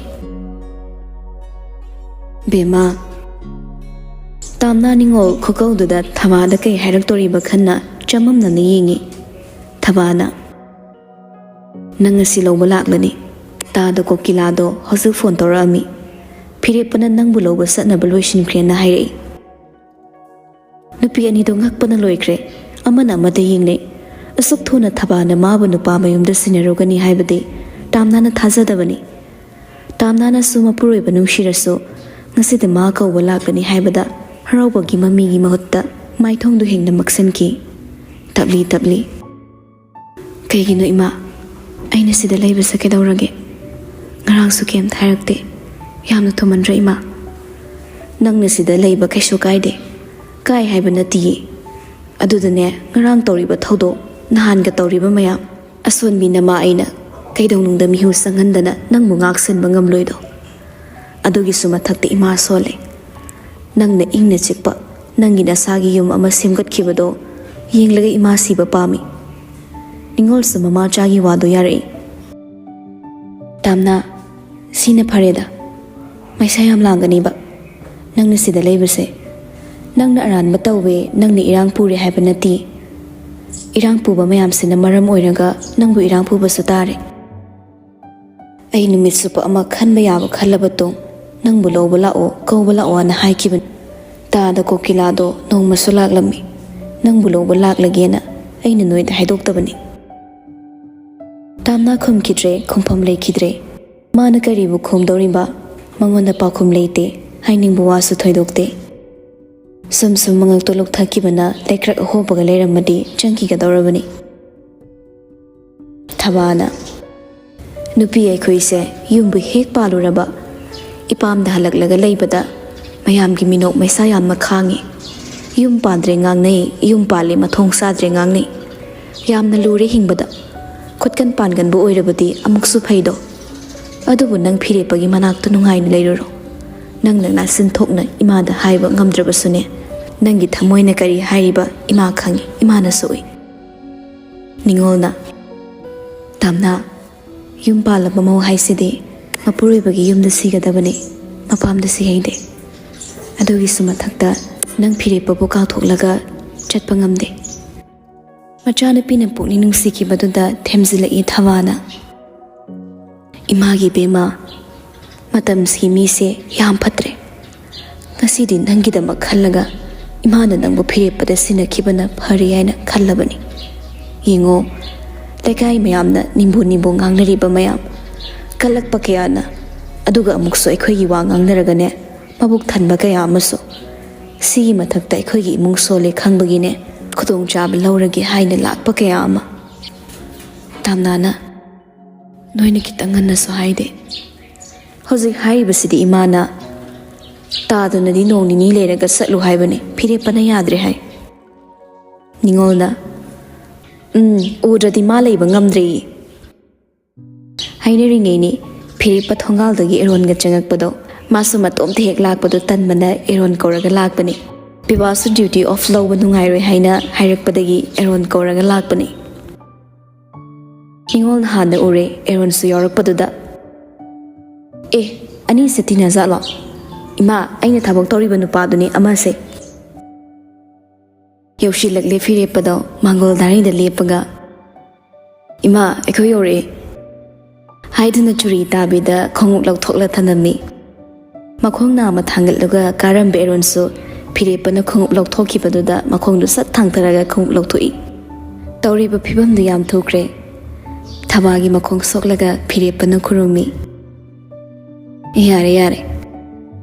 ꯕꯦꯝꯃ, ꯇꯥꯝꯅꯥ ꯅꯤꯉꯣꯜ ꯈꯨꯀꯧꯗꯨꯗ ꯊꯕꯥꯗ ꯀꯩ ꯍꯥꯏꯔꯛꯇꯣꯔꯤꯕ ꯈꯟꯅ ꯆꯃꯝꯅꯅ ꯌꯦꯡꯉꯤ꯫ ꯊꯕꯥꯅ, "ꯅꯪ ꯉꯁꯤ ꯂꯧꯕ ꯂꯥꯛꯂꯅꯤ꯫ ꯇꯥꯗ ꯀꯣꯀꯤꯂꯥꯗꯣ ꯍꯧꯖꯤꯛ ꯐꯣꯟ ꯇꯧꯔꯛꯑꯝꯃꯤ꯫ ꯐꯤꯔꯦꯞꯄꯅ ꯅꯪꯕꯨ ꯂꯧꯕ ꯆꯠꯅꯕ ꯂꯣꯏꯁꯤꯟꯈ꯭ꯔꯦꯅ ꯍꯥꯏꯔꯛꯏ꯫" ꯅꯨꯄꯤ ꯑꯅꯤꯗꯣ ꯉꯛꯄꯅ ꯂꯣꯏꯈ꯭ꯔꯦ꯫ ꯑꯃꯅ ꯑꯃꯗ ꯌꯦꯡꯅꯩ꯫ ꯑꯁꯨꯛ ꯊꯨꯅ ꯊꯕꯥꯅ ꯃꯥꯕꯨ ꯅꯨꯄꯥ ꯃꯌꯨꯝꯗ ꯁꯤꯟꯅꯔꯨꯒꯅꯤ ꯍꯥꯏꯕꯗꯤ ꯇꯥꯝꯅꯥꯅ ꯊꯥꯖꯗꯕꯅꯤ꯫ ꯇꯥꯝꯅꯥꯅꯁꯨ ꯃꯄꯨꯔꯣꯏꯕ ꯅꯨꯡꯁꯤꯔꯁꯨ ꯉꯁꯤꯗꯤ ꯃꯥ ꯀꯧꯕ ꯂꯥꯛꯀꯅꯤ ꯍꯥꯏꯕꯗ ꯍꯔꯥꯎꯕꯒꯤ ꯃꯃꯤꯒꯤ ꯃꯍꯨꯠꯇ ꯃꯥꯏꯊꯣꯡꯗꯨ ꯍꯦꯟꯅ ꯃꯛꯁꯟꯈꯤ꯫ ꯇꯞꯂꯤ ꯇꯞꯂꯤ, "ꯀꯩꯒꯤꯅꯣ ꯏꯃꯥ? ꯑꯩꯅ ꯁꯤꯗ ꯂꯩꯕꯁꯦ ꯀꯩꯗꯧꯔꯒꯦ? ꯉꯔꯥꯡꯁꯨ ꯀꯩꯝꯇ ꯍꯥꯏꯔꯛꯇꯦ꯫ ꯌꯥꯝꯅ ꯊꯨꯃꯟꯗ꯭ꯔꯥ ꯏꯃꯥ?" "ꯅꯪꯅ ꯁꯤꯗ ꯂꯩꯕ ꯀꯩꯁꯨ ꯀꯥꯏꯗꯦ꯫ ꯀꯥꯏ ꯍꯥꯏꯕ ꯅꯠꯇꯤꯌꯦ꯫ ꯑꯗꯨꯗꯅꯦ, ꯉꯔꯥꯡ ꯇꯧꯔꯤꯕ ꯊꯧꯗꯣꯛ, ꯅꯍꯥꯟꯒ ꯇꯧꯔꯤꯕ ꯃꯌꯥꯝ, ꯑꯁꯣꯟꯕꯤ ꯅꯃꯥ ꯑꯩꯅ ꯀꯩꯗꯧꯅꯨꯡꯗ ꯃꯤꯍꯨ ꯆꯪꯍꯟꯗꯅ ꯅꯪꯕꯨ ꯉꯥꯛꯁꯦꯟꯕ ꯉꯝꯂꯣꯏꯗꯣ꯫ ꯑꯗꯨꯒꯤꯁꯨ ꯃꯊꯛꯇ ꯏꯃꯥ ꯁꯣꯜꯂꯦ꯫ ꯅꯪꯅ ꯏꯪꯅ ꯆꯤꯛꯄ ꯅꯪꯒꯤ ꯅꯁꯥꯒꯤ ꯌꯨꯝ ꯑꯃ ꯁꯦꯝꯒꯠꯈꯤꯕꯗꯣ ꯌꯦꯡꯂꯒ ꯏꯃꯥ ꯁꯤꯕ ꯄꯥꯝꯃꯤ꯫" ꯅꯤꯉꯣꯜꯁꯨ ꯃꯃꯥꯆꯥꯒꯤ ꯋꯥꯗꯣ ꯌꯥꯔꯛꯏ꯫ "ꯇꯥꯝꯅꯥ, ꯁꯤꯅ ꯐꯔꯦꯗ꯫ ꯃꯩꯁꯥ ꯌꯥꯝ ꯂꯥꯡꯒꯅꯤꯕ ꯅꯪꯅ ꯁꯤꯗ ꯂꯩꯕꯁꯦ꯫ ꯅꯪꯅ ꯑꯔꯥꯟꯕ ꯇꯧꯋꯦ, ꯅꯪꯅ ꯏꯔꯥꯡ ꯄꯨꯔꯦ ꯍꯥꯏꯕ ꯅꯠꯇꯦ꯫ ꯏꯔꯥꯡ ꯄꯨꯕ ꯃꯌꯥꯝꯁꯤꯅ ꯃꯔꯝ ꯑꯣꯏꯔꯒ ꯅꯪꯕꯨ ꯏꯔꯥꯡ ꯄꯨꯕꯁꯨ ꯇꯥꯔꯦ꯫ ꯑꯩ ꯅꯨꯃꯤꯠ ꯆꯨꯞꯄ ꯑꯃ ꯈꯟꯕ ꯌꯥꯕ ꯈꯜꯂꯕ ꯇꯨꯡ, ꯅꯪꯕꯨ ꯂꯧꯕ ꯂꯥꯛꯑꯣ, ꯀꯧꯕ ꯂꯥꯛꯑꯣꯅ ꯍꯥꯏꯈꯤꯕꯅꯤ꯫ ꯇꯥꯗ ꯀꯣꯀꯤꯂꯥꯗꯣ ꯅꯣꯡꯃꯁꯨ ꯂꯥꯛꯂꯝꯃꯤ꯫ ꯅꯪꯕꯨ ꯂꯧꯕ ꯂꯥꯛꯂꯒꯦꯅ ꯑꯩꯅ ꯅꯣꯏꯗ ꯍꯥꯏꯗꯣꯛꯇꯕꯅꯤ꯫ ꯇꯥꯝꯅꯥ ꯈꯨꯝꯈꯤꯗ꯭ꯔꯦ, ꯈꯨꯝꯐꯝ ꯂꯩꯈꯤꯗ꯭ꯔꯦ꯫ ꯃꯥꯅ ꯀꯔꯤꯕꯨ ꯈꯨꯝꯗꯧꯔꯤꯕ? ꯃꯉꯣꯟꯗ ꯄꯥꯎꯈꯨꯝ ꯂꯩꯇꯦ, ꯍꯥꯏꯅꯤꯡꯕ ꯋꯥꯁꯨ ꯊꯣꯏꯗꯣꯛꯇꯦ꯫ ꯁꯨꯝ ꯁꯨꯝ ꯃꯉꯛꯇꯣ ꯂꯨꯛꯊꯈꯤꯕꯅ ꯂꯩꯀ꯭ꯔꯛ ꯑꯍꯣꯕꯒ ꯂꯩꯔꯝꯃꯗꯤ ꯆꯪꯈꯤꯒꯗꯧꯔꯕꯅꯤ꯫ ꯊꯕꯥꯅ, ꯅꯨꯄꯤ ꯑꯩꯈꯣꯏꯁꯦ ꯌꯨꯝꯕꯨ ꯍꯦꯛ ꯄꯥꯜꯂꯨꯔꯕ, ꯏꯄꯥꯝꯗ ꯍꯜꯂꯛꯂꯒ ꯂꯩꯕꯗ ꯃꯌꯥꯝꯒꯤ ꯃꯤꯅꯣꯛ ꯃꯩꯁꯥ ꯌꯥꯝꯅ ꯈꯥꯡꯉꯤ꯫ ꯌꯨꯝ ꯄꯥꯟꯗ꯭ꯔꯦ ꯉꯥꯡꯅꯩ, ꯌꯨꯝ ꯄꯥꯜꯂꯦ ꯃꯊꯣꯡ ꯆꯥꯗ꯭ꯔꯦ ꯉꯥꯡꯅꯩ꯫ ꯌꯥꯝꯅ ꯂꯨꯔꯦ ꯍꯤꯡꯕꯗ꯫ ꯈꯨꯠꯀꯟ ꯄꯥꯟꯒꯟꯕ ꯑꯣꯏꯔꯕꯗꯤ ꯑꯃꯨꯛꯁꯨ ꯐꯩꯗꯣ꯫ ꯑꯗꯨꯕꯨ ꯅꯪ ꯐꯤꯔꯦꯞꯄꯒꯤ ꯃꯅꯥꯛꯇ ꯅꯨꯡꯉꯥꯏꯅ ꯂꯩꯔꯨꯔꯣ꯫ ꯅꯪꯅ ꯅꯥꯆꯤꯟ ꯊꯣꯛꯅ ꯏꯃꯥꯗ ꯍꯥꯏꯕ ꯉꯝꯗ꯭ꯔꯕꯁꯨꯅꯦ, ꯅꯪꯒꯤ ꯊꯃꯣꯏꯅ ꯀꯔꯤ ꯍꯥꯏꯔꯤꯕ ꯏꯃꯥ ꯈꯪꯉꯤ, ꯏꯃꯥꯅꯁꯨ ꯎꯏ꯫ ꯅꯤꯉꯣꯜꯅ, ꯇꯥꯝꯅꯥ, ꯌꯨꯝ ꯄꯥꯜꯂꯕ ꯃꯧ ꯍꯥꯏꯁꯤꯗꯤ ꯃꯄꯨꯔꯣꯏꯕꯒꯤ ꯌꯨꯝꯗ ꯁꯤꯒꯗꯕꯅꯤ, ꯃꯄꯥꯝꯗ ꯁꯤꯍꯩꯗꯦ꯫ ꯑꯗꯨꯒꯤꯁꯨ ꯃꯊꯛꯇ ꯅꯪ ꯐꯤꯔꯦꯞꯄꯕꯨ ꯀꯥꯎꯊꯣꯛꯂꯒ ꯆꯠꯄ ꯉꯝꯗꯦ꯫ ꯃꯆꯥꯅꯨꯄꯤꯅ ꯄꯨꯛꯅꯤꯡ ꯅꯨꯡꯁꯤꯈꯤꯕꯗꯨꯗ ꯊꯦꯝꯖꯤꯜꯂꯛꯏ ꯊꯕꯥꯅ꯫ ꯏꯃꯥꯒꯤ ꯏꯕꯦꯝꯃ, ꯃꯇꯝꯁꯤ ꯃꯤꯁꯦ ꯌꯥꯝ ꯐꯠꯇ꯭ꯔꯦ꯫ ꯉꯁꯤꯗꯤ ꯅꯪꯒꯤꯗꯃꯛ ꯈꯜꯂꯒ ꯏꯃꯥꯅ ꯅꯪꯕꯨ ꯐꯤꯔꯦꯞꯄꯗ ꯁꯤꯟꯅꯈꯤꯕꯅ ꯐꯔꯦ ꯍꯥꯏꯅ ꯈꯜꯂꯕꯅꯤ꯫ ꯌꯦꯡꯉꯣ, ꯂꯩꯀꯥꯏ ꯃꯌꯥꯝꯅ ꯅꯤꯝꯕꯨ ꯅꯤꯝꯕꯨ ꯉꯥꯡꯅꯔꯤꯕ ꯃꯌꯥꯝ, ꯀꯜꯂꯛꯄ ꯀꯌꯥꯅ, ꯑꯗꯨꯒ ꯑꯃꯨꯛꯁꯨ ꯑꯩꯈꯣꯏꯒꯤ ꯋꯥ ꯉꯥꯡꯅꯔꯒꯅꯦ, ꯃꯕꯨꯛ ꯊꯟꯕ ꯀꯌꯥ ꯑꯃꯁꯨ꯫ ꯁꯤꯒꯤ ꯃꯊꯛꯇ ꯑꯩꯈꯣꯏꯒꯤ ꯏꯃꯨꯡ ꯁꯣꯜꯂꯦ ꯈꯪꯕꯒꯤꯅꯦ, ꯈꯨꯗꯣꯡꯆꯥꯕ ꯂꯧꯔꯒꯦ ꯍꯥꯏꯅ ꯂꯥꯛꯄ ꯀꯌꯥ ꯑꯃ꯫ ꯇꯥꯝꯅꯥꯅ, ꯅꯣꯏꯅ ꯈꯤꯇꯪ ꯉꯟꯅꯁꯨ ꯍꯥꯏꯗꯦ꯫ ꯍꯧꯖꯤꯛ ꯍꯥꯏꯔꯤꯕꯁꯤꯗꯤ ꯏꯃꯥꯅ, ꯇꯥꯗꯅꯗꯤ ꯅꯣꯡ ꯅꯤꯅꯤ ꯂꯩꯔꯒ ꯆꯠꯂꯨ ꯍꯥꯏꯕꯅꯤ, ꯐꯤꯔꯦꯞꯄꯅ ꯌꯥꯗ꯭ꯔꯦ ꯍꯥꯏ꯫ ꯅꯤꯉꯣꯜꯅ, ꯎꯝ, ꯎꯗ꯭ꯔꯗꯤ ꯃꯥ ꯂꯩꯕ ꯉꯝꯗ꯭ꯔꯦꯌꯦ꯫ ꯍꯥꯏꯅꯔꯤꯉꯩꯅꯤ ꯐꯤꯔꯦꯞꯄ ꯊꯣꯡꯒꯥꯜꯗꯒꯤ ꯑꯦꯔꯣꯟꯒ ꯆꯪꯉꯛꯄꯗꯣ꯫ ꯃꯥꯁꯨ ꯃꯇꯣꯝꯇ ꯍꯦꯛ ꯂꯥꯛꯄꯗꯣ ꯇꯟꯕꯅ ꯑꯦꯔꯣꯟ ꯀꯧꯔꯒ ꯂꯥꯛꯄꯅꯤ꯫ ꯄꯤꯕꯥꯁꯨ duty off ꯂꯧꯕ ꯅꯨꯡꯉꯥꯏꯔꯣꯏ ꯍꯥꯏꯅ ꯍꯥꯏꯔꯛꯄꯗꯒꯤ ꯑꯦꯔꯣꯟ ꯀꯧꯔꯒ ꯂꯥꯛꯄꯅꯤ꯫ ꯅꯤꯉꯣꯜꯅ ꯍꯥꯟꯅ ꯎꯔꯦ ꯑꯦꯔꯣꯟꯁꯨ ꯌꯥꯎꯔꯛꯄꯗꯨꯗ꯫ ꯑꯦ, ꯑꯅꯤꯁꯦ ꯇꯤꯟꯅꯖꯥꯠꯂꯣ? ꯏꯃꯥ, ꯑꯩꯅ ꯊꯕꯛ ꯇꯧꯔꯤꯕ ꯅꯨꯄꯥꯗꯨꯅꯤ ꯑꯃꯁꯦ꯫ ꯌꯧꯁꯤꯜꯂꯛꯂꯦ ꯐꯤꯔꯦꯞꯄꯗꯣ ꯃꯥꯡꯒꯣꯜ ꯗꯥꯔꯤꯗ ꯂꯦꯞꯄꯒ꯫ "ꯏꯃꯥ, ꯑꯩꯈꯣꯏ ꯌꯧꯔꯛꯑꯦ" ꯍꯥꯏꯗꯨꯅ ꯆꯨꯔꯤ ꯇꯥꯕꯤꯗ ꯈꯣꯡꯎꯞ ꯂꯧꯊꯣꯛꯂ ꯊꯅꯝꯃꯤ꯫ ꯃꯈꯣꯡ ꯅꯥꯝꯃ ꯊꯥꯡꯒꯠꯂꯒ ꯀꯥꯔꯝꯕ ꯑꯦꯔꯣꯟꯁꯨ ꯐꯤꯔꯦꯞꯄꯅ ꯈꯣꯡꯎꯞ ꯂꯧꯊꯣꯛꯈꯤꯕꯗꯨꯗ ꯃꯈꯣꯡꯗꯨ ꯁꯠ ꯊꯥꯡꯊꯔꯒ ꯈꯣꯡꯎꯞ ꯂꯧꯊꯣꯛꯏ꯫ ꯇꯧꯔꯤꯕ ꯐꯤꯕꯝꯗꯨ ꯌꯥꯝ ꯊꯨꯈ꯭ꯔꯦ꯫ ꯊꯕꯥꯒꯤ ꯃꯈꯣꯡ ꯁꯣꯛꯂꯒ ꯐꯤꯔꯦꯞꯄꯅ ꯈꯨꯔꯨꯝꯃꯤ꯫ "ꯌꯥꯔꯦ, ꯌꯥꯔꯦ꯫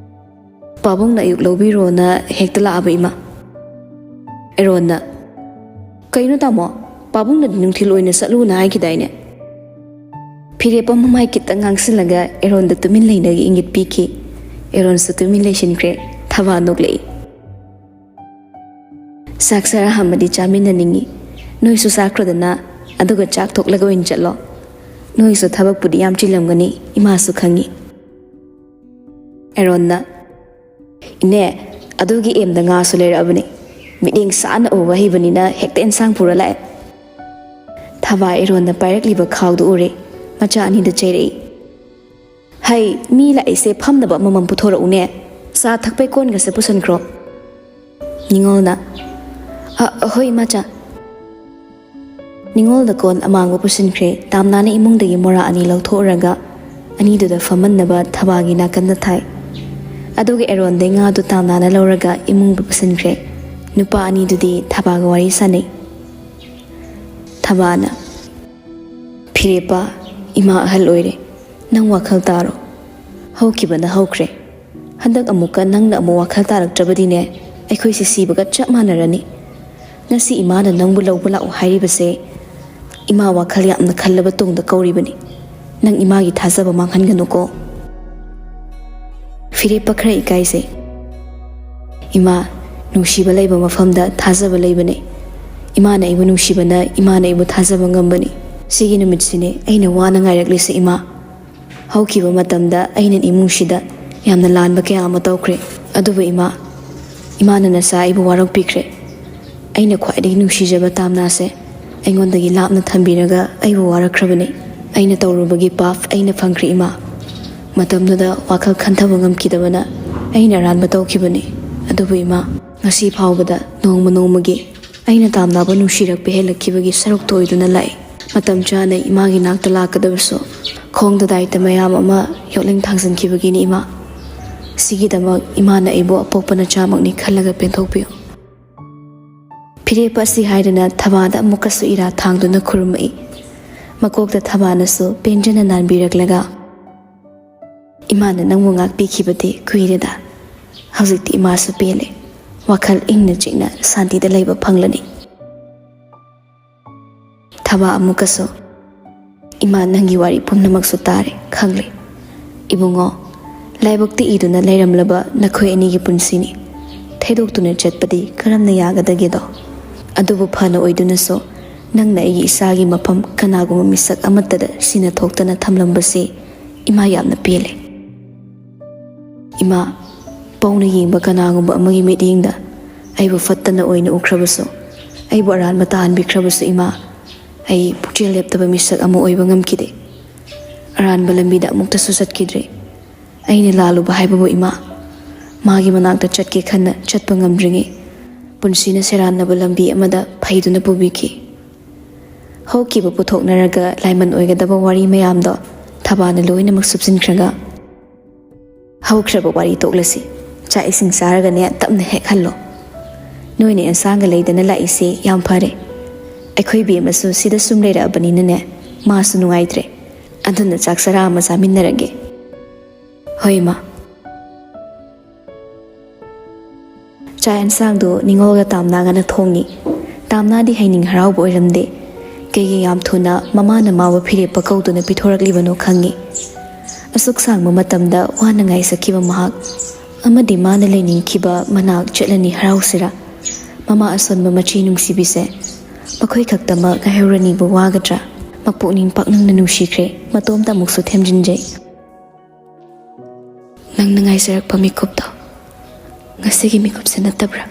ꯄꯥꯕꯨꯡꯅ ꯑꯌꯨꯛ ꯂꯧꯕꯤꯔꯣꯅ ꯍꯦꯛꯇ ꯂꯥꯛꯑꯕ ꯏꯃꯥ꯫" ꯑꯦꯔꯣꯟꯅ, "ꯀꯩꯅꯣ ꯇꯥꯃꯣ? ꯄꯥꯕꯨꯡꯅꯗꯤ ꯅꯨꯡꯊꯤꯜ ꯑꯣꯏꯅ ꯆꯠꯂꯨꯅ ꯍꯥꯏꯈꯤꯗꯥꯏꯅꯦ?" ꯐꯤꯔꯦꯞꯄ ꯃꯃꯥꯏ ꯈꯤꯇꯪ ꯉꯥꯡꯁꯤꯜꯂꯒ ꯑꯦꯔꯣꯟꯗ ꯇꯨꯃꯤꯟ ꯂꯩꯅꯒꯤ ꯏꯪꯒꯤꯠ ꯄꯤꯈꯤ꯫ ꯑꯦꯔꯣꯟꯁꯨ ꯇꯨꯃꯤꯟ ꯂꯩꯁꯤꯟꯈ꯭ꯔꯦ꯫ ꯊꯕꯥ ꯅꯣꯛꯂꯛꯏ꯫ "ꯆꯥꯛ ꯆꯔꯥ ꯑꯃꯗꯤ ꯆꯥꯃꯤꯟꯅꯅꯤꯡꯉꯤ꯫ ꯅꯣꯏꯁꯨ ꯆꯥꯈ꯭ꯔꯣꯗꯅ, ꯑꯗꯨꯒ ꯆꯥꯛ ꯇꯣꯛꯂꯒ ꯑꯣꯏꯅ ꯆꯠꯂꯣ꯫ ꯅꯣꯏꯁꯨ ꯊꯕꯛꯄꯨꯗꯤ ꯌꯥꯝ ꯆꯤꯜꯂꯝꯒꯅꯤ, ꯏꯃꯥꯁꯨ ꯈꯪꯉꯤ꯫" ꯑꯦꯔꯣꯟꯅ, "ꯏꯅꯦ, ꯑꯗꯨꯒꯤ ꯑꯦꯝꯗ ꯉꯥꯁꯨ ꯂꯩꯔꯛꯑꯕꯅꯤ꯫ ꯃꯤꯠꯌꯦꯡ ꯆꯥꯅ ꯎꯕ ꯍꯩꯕꯅꯤꯅ ꯍꯦꯛꯇ ꯑꯦꯟꯁꯥꯡ ꯄꯨꯔ ꯂꯥꯛꯑꯦ꯫" ꯊꯕꯥ ꯑꯦꯔꯣꯟꯅ ꯄꯥꯏꯔꯛꯂꯤꯕ ꯈꯥꯎꯗꯨ ꯎꯔꯦ꯫ ꯃꯆꯥ ꯑꯅꯤꯗ ꯆꯩꯔꯛꯏ꯫ "ꯍꯩ, ꯃꯤ ꯂꯥꯛꯏꯁꯦ, ꯐꯝꯅꯕ ꯑꯃꯃꯝ ꯄꯨꯊꯣꯔꯛꯎꯅꯦ꯫ ꯆꯥ ꯊꯛꯄꯩ ꯀꯣꯟꯒꯁꯦ ꯄꯨꯁꯟꯈ꯭ꯔꯣ꯫" ꯅꯤꯉꯣꯜꯅ, "ꯑ, ꯍꯣꯏ, ꯏꯃꯥꯆꯥ꯫" ꯅꯤꯉꯣꯜꯗ ꯀꯣꯟ ꯑꯃꯥꯡꯕ ꯄꯨꯁꯤꯟꯈ꯭ꯔꯦ꯫ ꯇꯥꯝꯅꯥꯅ ꯏꯃꯨꯡꯗꯒꯤ ꯃꯣꯔꯥ ꯑꯅꯤ ꯂꯧꯊꯣꯛꯎꯔꯒ ꯑꯅꯤꯗꯨꯗ ꯐꯝꯍꯟꯅꯕ ꯊꯕꯥꯒꯤ ꯅꯥꯀꯟꯗ ꯊꯥꯏ꯫ ꯑꯗꯨꯒ ꯑꯦꯔꯣꯟꯗꯩ ꯉꯥꯗꯨ ꯇꯥꯝꯅꯥꯅ ꯂꯧꯔꯒ ꯏꯃꯨꯡꯗ ꯄꯨꯁꯤꯟꯈ꯭ꯔꯦ꯫ ꯅꯨꯄꯥ ꯑꯅꯤꯗꯨꯗꯤ ꯊꯕꯥꯒ ꯋꯥꯔꯤ ꯁꯥꯟꯅꯩ꯫ ꯊꯕꯥꯅ, "ꯐꯤꯔꯦꯞꯄ, ꯏꯃꯥ ꯑꯍꯜ ꯑꯣꯏꯔꯦ꯫ ꯅꯪ ꯋꯥꯈꯜ ꯇꯥꯔꯣ꯫ ꯍꯧꯈꯤꯕꯅ ꯍꯧꯈ꯭ꯔꯦ꯫ ꯍꯟꯗꯛ ꯑꯃꯨꯛꯀ ꯅꯪꯅ ꯑꯃꯨꯛ ꯋꯥꯈꯜ ꯇꯥꯔꯛꯇ꯭ꯔꯕꯗꯤꯅꯦ, ꯑꯩꯈꯣꯏꯁꯦ ꯁꯤꯕꯒ ꯆꯞ ꯃꯥꯟꯅꯔꯅꯤ꯫ ꯉꯁꯤ ꯏꯃꯥꯅ ꯅꯪꯕꯨ ꯂꯧꯕ ꯂꯥꯛꯑꯣ ꯍꯥꯏꯔꯤꯕꯁꯦ, ꯏꯃꯥ ꯋꯥꯈꯜ ꯌꯥꯝꯅ ꯈꯜꯂꯕ ꯇꯨꯡꯗ ꯀꯧꯔꯤꯕꯅꯤ꯫ ꯅꯪ ꯏꯃꯥꯒꯤ ꯊꯥꯖꯕ ꯃꯥꯡꯍꯟꯒꯅꯨꯀꯣ꯫" ꯐꯤꯔꯦꯞꯄ ꯈꯔ ꯏꯀꯥꯏꯖꯩ꯫ "ꯏꯃꯥ, ꯅꯨꯡꯁꯤꯕ ꯂꯩꯕ ꯃꯐꯝꯗ ꯊꯥꯖꯕ ꯂꯩꯕꯅꯦ꯫ ꯏꯃꯥꯅ ꯑꯩꯕꯨ ꯅꯨꯡꯁꯤꯕꯅ ꯏꯃꯥꯅ ꯑꯩꯕꯨ ꯊꯥꯖꯕ ꯉꯝꯕꯅꯤ꯫ ꯁꯤꯒꯤ ꯅꯨꯃꯤꯠꯁꯤꯅꯦ ꯑꯩꯅ ꯋꯥꯅ ꯉꯥꯏꯔꯛꯂꯤꯁꯦ ꯏꯃꯥ꯫ ꯍꯧꯈꯤꯕ ꯃꯇꯝꯗ ꯑꯩꯅ ꯏꯃꯨꯡꯁꯤꯗ ꯌꯥꯝꯅ ꯂꯥꯟꯕ ꯀꯌꯥ ꯑꯃ ꯇꯧꯈ꯭ꯔꯦ꯫ ꯑꯗꯨꯕꯨ ꯏꯃꯥ, ꯏꯃꯥꯅ ꯅꯆꯥ ꯑꯩꯕꯨ ꯋꯥꯔꯧꯕꯤꯈ꯭ꯔꯦ꯫ ꯑꯩꯅ ꯈ꯭ꯋꯥꯏꯗꯒꯤ ꯅꯨꯡꯁꯤꯖꯕ ꯇꯥꯝꯅꯥꯁꯦ ꯑꯩꯉꯣꯟꯗꯒꯤ ꯂꯥꯞꯅ ꯊꯝꯕꯤꯔꯒ ꯑꯩꯕꯨ ꯋꯥꯔꯛꯈ꯭ꯔꯕꯅꯤ꯫ ꯑꯩꯅ ꯇꯧꯔꯨꯕꯒꯤ ꯄꯥꯞ ꯑꯩꯅ ꯐꯪꯈ꯭ꯔꯦ ꯏꯃꯥ꯫ ꯃꯇꯝꯗꯨꯗ ꯋꯥꯈꯜ ꯈꯟꯊꯕ ꯉꯝꯈꯤꯗꯕꯅ ꯑꯩꯅ ꯑꯔꯥꯟꯕ ꯇꯧꯈꯤꯕꯅꯤ꯫ ꯑꯗꯨꯕꯨ ꯏꯃꯥ, ꯉꯁꯤ ꯐꯥꯎꯕꯗ ꯅꯣꯡꯃ ꯅꯣꯡꯃꯒꯤ ꯑꯩꯅ ꯇꯥꯝꯅꯕ ꯅꯨꯡꯁꯤꯔꯛꯄ ꯍꯦꯜꯂꯛꯈꯤꯕꯒꯤ ꯁꯔꯨꯛꯇ ꯑꯣꯏꯗꯨꯅ ꯂꯥꯛꯏ꯫ ꯃꯇꯝ ꯆꯥꯅ ꯏꯃꯥꯒꯤ ꯅꯥꯛꯇ ꯂꯥꯛꯀꯗꯕꯁꯨ ꯈꯣꯡꯗ ꯗꯥꯏꯇ ꯃꯌꯥꯝ ꯑꯃ ꯌꯣꯠꯂꯤꯡ ꯊꯥꯡꯖꯤꯟꯈꯤꯕꯒꯤꯅꯤ ꯏꯃꯥ꯫ ꯁꯤꯒꯤꯗꯃꯛ ꯏꯃꯥꯅ ꯑꯩꯕꯨ ꯑꯄꯣꯛꯄ ꯅꯆꯥꯃꯛꯅꯤ ꯈꯜꯂꯒ ꯄꯦꯟꯊꯣꯛꯄꯤꯌꯨ꯫ ꯐꯤꯔꯦꯞ ꯑꯁꯤ ꯍꯥꯏꯗꯨꯅ ꯊꯕꯥꯗ ꯑꯃꯨꯛꯀꯁꯨ ꯏꯔꯥ ꯊꯥꯡꯗꯨꯅ ꯈꯨꯔꯨꯝꯃꯛꯏ꯫ ꯃꯀꯣꯛꯇ ꯊꯕꯥꯅꯁꯨ ꯄꯦꯟꯖꯅ ꯅꯥꯟꯕꯤꯔꯛꯂꯒ, "ꯏꯃꯥꯅ ꯅꯪꯕꯨ ꯉꯥꯛꯄꯤꯈꯤꯕꯗꯤ ꯀꯨꯏꯔꯦꯗ꯫ ꯍꯧꯖꯤꯛꯇꯤ ꯏꯃꯥꯁꯨ ꯄꯦꯜꯂꯦ꯫ ꯋꯥꯈꯜ ꯏꯪꯅ ꯆꯤꯛꯅ ꯁꯥꯟꯇꯤꯗ ꯂꯩꯕ ꯐꯪꯂꯅꯤ꯫" ꯊꯕꯥ ꯑꯃꯨꯛꯀꯁꯨ, "ꯏꯃꯥ, ꯅꯪꯒꯤ ꯋꯥꯔꯤ ꯄꯨꯝꯅꯃꯛꯁꯨ ꯇꯥꯔꯦ, ꯈꯪꯂꯦ꯫ ꯏꯕꯨꯡꯉꯣ, ꯂꯥꯏꯕꯛꯇ ꯏꯗꯨꯅ ꯂꯩꯔꯝꯂꯕ ꯅꯈꯣꯏ ꯑꯅꯤꯒꯤ ꯄꯨꯟꯁꯤꯅꯤ꯫ ꯊꯩꯗꯣꯛꯇꯨꯅ ꯆꯠꯄꯗꯤ ꯀꯔꯝꯅ ꯌꯥꯒꯗꯒꯦꯗꯣ? ꯑꯗꯨꯕꯨ ꯐꯅ ꯑꯣꯏꯗꯨꯅꯁꯨ ꯅꯪꯅ ꯑꯩꯒꯤ ꯏꯆꯥꯒꯤ ꯃꯐꯝ ꯀꯅꯥꯒꯨꯝꯕ ꯃꯤꯁꯛ ꯑꯃꯠꯇꯗ ꯁꯤꯟꯅ ꯊꯣꯛꯇꯅ ꯊꯝꯂꯝꯕꯁꯤ ꯏꯃꯥ ꯌꯥꯝꯅ ꯄꯦꯜꯂꯦ꯫ ꯏꯃꯥ, ꯄꯧꯅ ꯌꯦꯡꯕ ꯀꯅꯥꯒꯨꯝꯕ ꯑꯃꯒꯤ ꯃꯤꯠꯌꯦꯡꯗ ꯑꯩꯕꯨ ꯐꯠꯇꯅ ꯑꯣꯏꯅ ꯎꯈ꯭ꯔꯕꯁꯨ, ꯑꯩꯕꯨ ꯑꯔꯥꯟꯕ ꯇꯥꯍꯟꯕꯤꯈ꯭ꯔꯕꯁꯨ ꯏꯃꯥ, ꯑꯩ ꯄꯨꯛꯆꯦꯜ ꯂꯦꯞꯇꯕ ꯃꯤꯁꯛ ꯑꯃ ꯑꯣꯏꯕ ꯉꯝꯈꯤꯗꯦ꯫ ꯑꯔꯥꯟꯕ ꯂꯝꯕꯤꯗ ꯑꯃꯨꯛꯇꯁꯨ ꯆꯠꯈꯤꯗ꯭ꯔꯦ꯫ ꯑꯩꯅ ꯂꯥꯜꯂꯨꯕ ꯍꯥꯏꯕꯕꯨ ꯏꯃꯥ, ꯃꯥꯒꯤ ꯃꯅꯥꯛꯇ ꯆꯠꯀꯦ ꯈꯟꯅ ꯆꯠꯄ ꯉꯝꯗ꯭ꯔꯤꯉꯩ ꯄꯨꯟꯁꯤꯅ ꯁꯦꯔꯥꯟꯅꯕ ꯂꯝꯕꯤ ꯑꯃꯗ ꯐꯩꯗꯨꯅ ꯄꯨꯕꯤꯈꯤ꯫" ꯍꯧꯈꯤꯕ ꯄꯨꯊꯣꯛꯅꯔꯒ ꯂꯥꯏꯃꯟ ꯑꯣꯏꯒꯗꯕ ꯋꯥꯔꯤ ꯃꯌꯥꯝꯗꯣ ꯊꯕꯥꯅ ꯂꯣꯏꯅꯃꯛ ꯁꯨꯞꯆꯤꯟꯈ꯭ꯔꯒ, "ꯍꯧꯈ꯭ꯔꯕ ꯋꯥꯔꯤ ꯇꯣꯛꯂꯁꯤ꯫ ꯆꯥꯛ ꯏꯁꯤꯡ ꯆꯥꯔꯒꯅꯦ ꯇꯞꯅ ꯍꯦꯛ ꯍꯜꯂꯣ꯫ ꯅꯣꯏꯅ ꯑꯦꯟꯁꯥꯡꯒ ꯂꯩꯗꯅ ꯂꯥꯛꯏꯁꯦ ꯌꯥꯝ ꯐꯔꯦ꯫ ꯑꯩꯈꯣꯏ ꯕꯦꯝꯃꯁꯨ ꯁꯤꯗ ꯁꯨꯝ ꯂꯩꯔꯛꯑꯕꯅꯤꯅꯅꯦ, ꯃꯥꯁꯨ ꯅꯨꯡꯉꯥꯏꯇ꯭ꯔꯦ꯫ ꯑꯗꯨꯅ ꯆꯥꯛ ꯆꯔꯥ ꯑꯃ ꯆꯥꯃꯤꯟꯅꯔꯒꯦ꯫" "ꯍꯣꯏ, ꯏꯃꯥ꯫" ꯆꯥꯛ ꯌꯦꯟꯁꯥꯡꯗꯨ ꯅꯤꯉꯣꯜꯒ ꯇꯥꯝꯅꯥꯒꯅ ꯊꯣꯡꯉꯤ꯫ ꯇꯥꯝꯅꯥꯗꯤ ꯍꯩꯅꯤꯡ ꯍꯔꯥꯎꯕ ꯑꯣꯏꯔꯝꯗꯦ꯫ ꯀꯩꯒꯤ ꯌꯥꯝ ꯊꯨꯅ ꯃꯃꯥꯅ ꯃꯥꯕꯨ ꯐꯤꯔꯦꯞꯄ ꯀꯧꯗꯨꯅ ꯄꯤꯊꯣꯔꯛꯂꯤꯕꯅꯣ ꯈꯪꯉꯤ꯫ ꯑꯁꯨꯛ ꯁꯥꯡꯕ ꯃꯇꯝꯗ ꯋꯥꯅ ꯉꯥꯏꯖꯈꯤꯕ ꯃꯍꯥꯛ ꯑꯃꯗꯤ ꯃꯥꯅ ꯂꯩꯅꯤꯡꯈꯤꯕ ꯃꯅꯥꯛ ꯆꯠꯂꯅꯤ ꯍꯔꯥꯎꯁꯤꯔꯥ? ꯃꯃꯥ ꯑꯁꯣꯟꯕ ꯃꯆꯦ ꯅꯨꯡꯁꯤꯕꯤꯁꯦ ꯃꯈꯣꯏ ꯈꯛꯇꯃꯛ ꯉꯥꯏꯍꯧꯔꯅꯤꯕꯨ ꯋꯥꯒꯗ꯭ꯔꯥ? ꯃꯄꯨꯛꯅꯤꯡ ꯄꯥꯛꯅꯤꯡꯅ ꯅꯨꯡꯁꯤꯈ꯭ꯔꯦ꯫ ꯃꯇꯣꯝꯇ ꯑꯃꯨꯛꯁꯨ ꯊꯦꯝꯖꯤꯟꯖꯩ꯫ ꯅꯪꯅ ꯉꯥꯏꯖꯔꯛꯄ ꯃꯤꯀꯨꯞꯇꯣ ꯉꯁꯤꯒꯤ ꯃꯤꯀꯨꯞꯁꯦ ꯅꯠꯇꯕ꯭ꯔꯥ?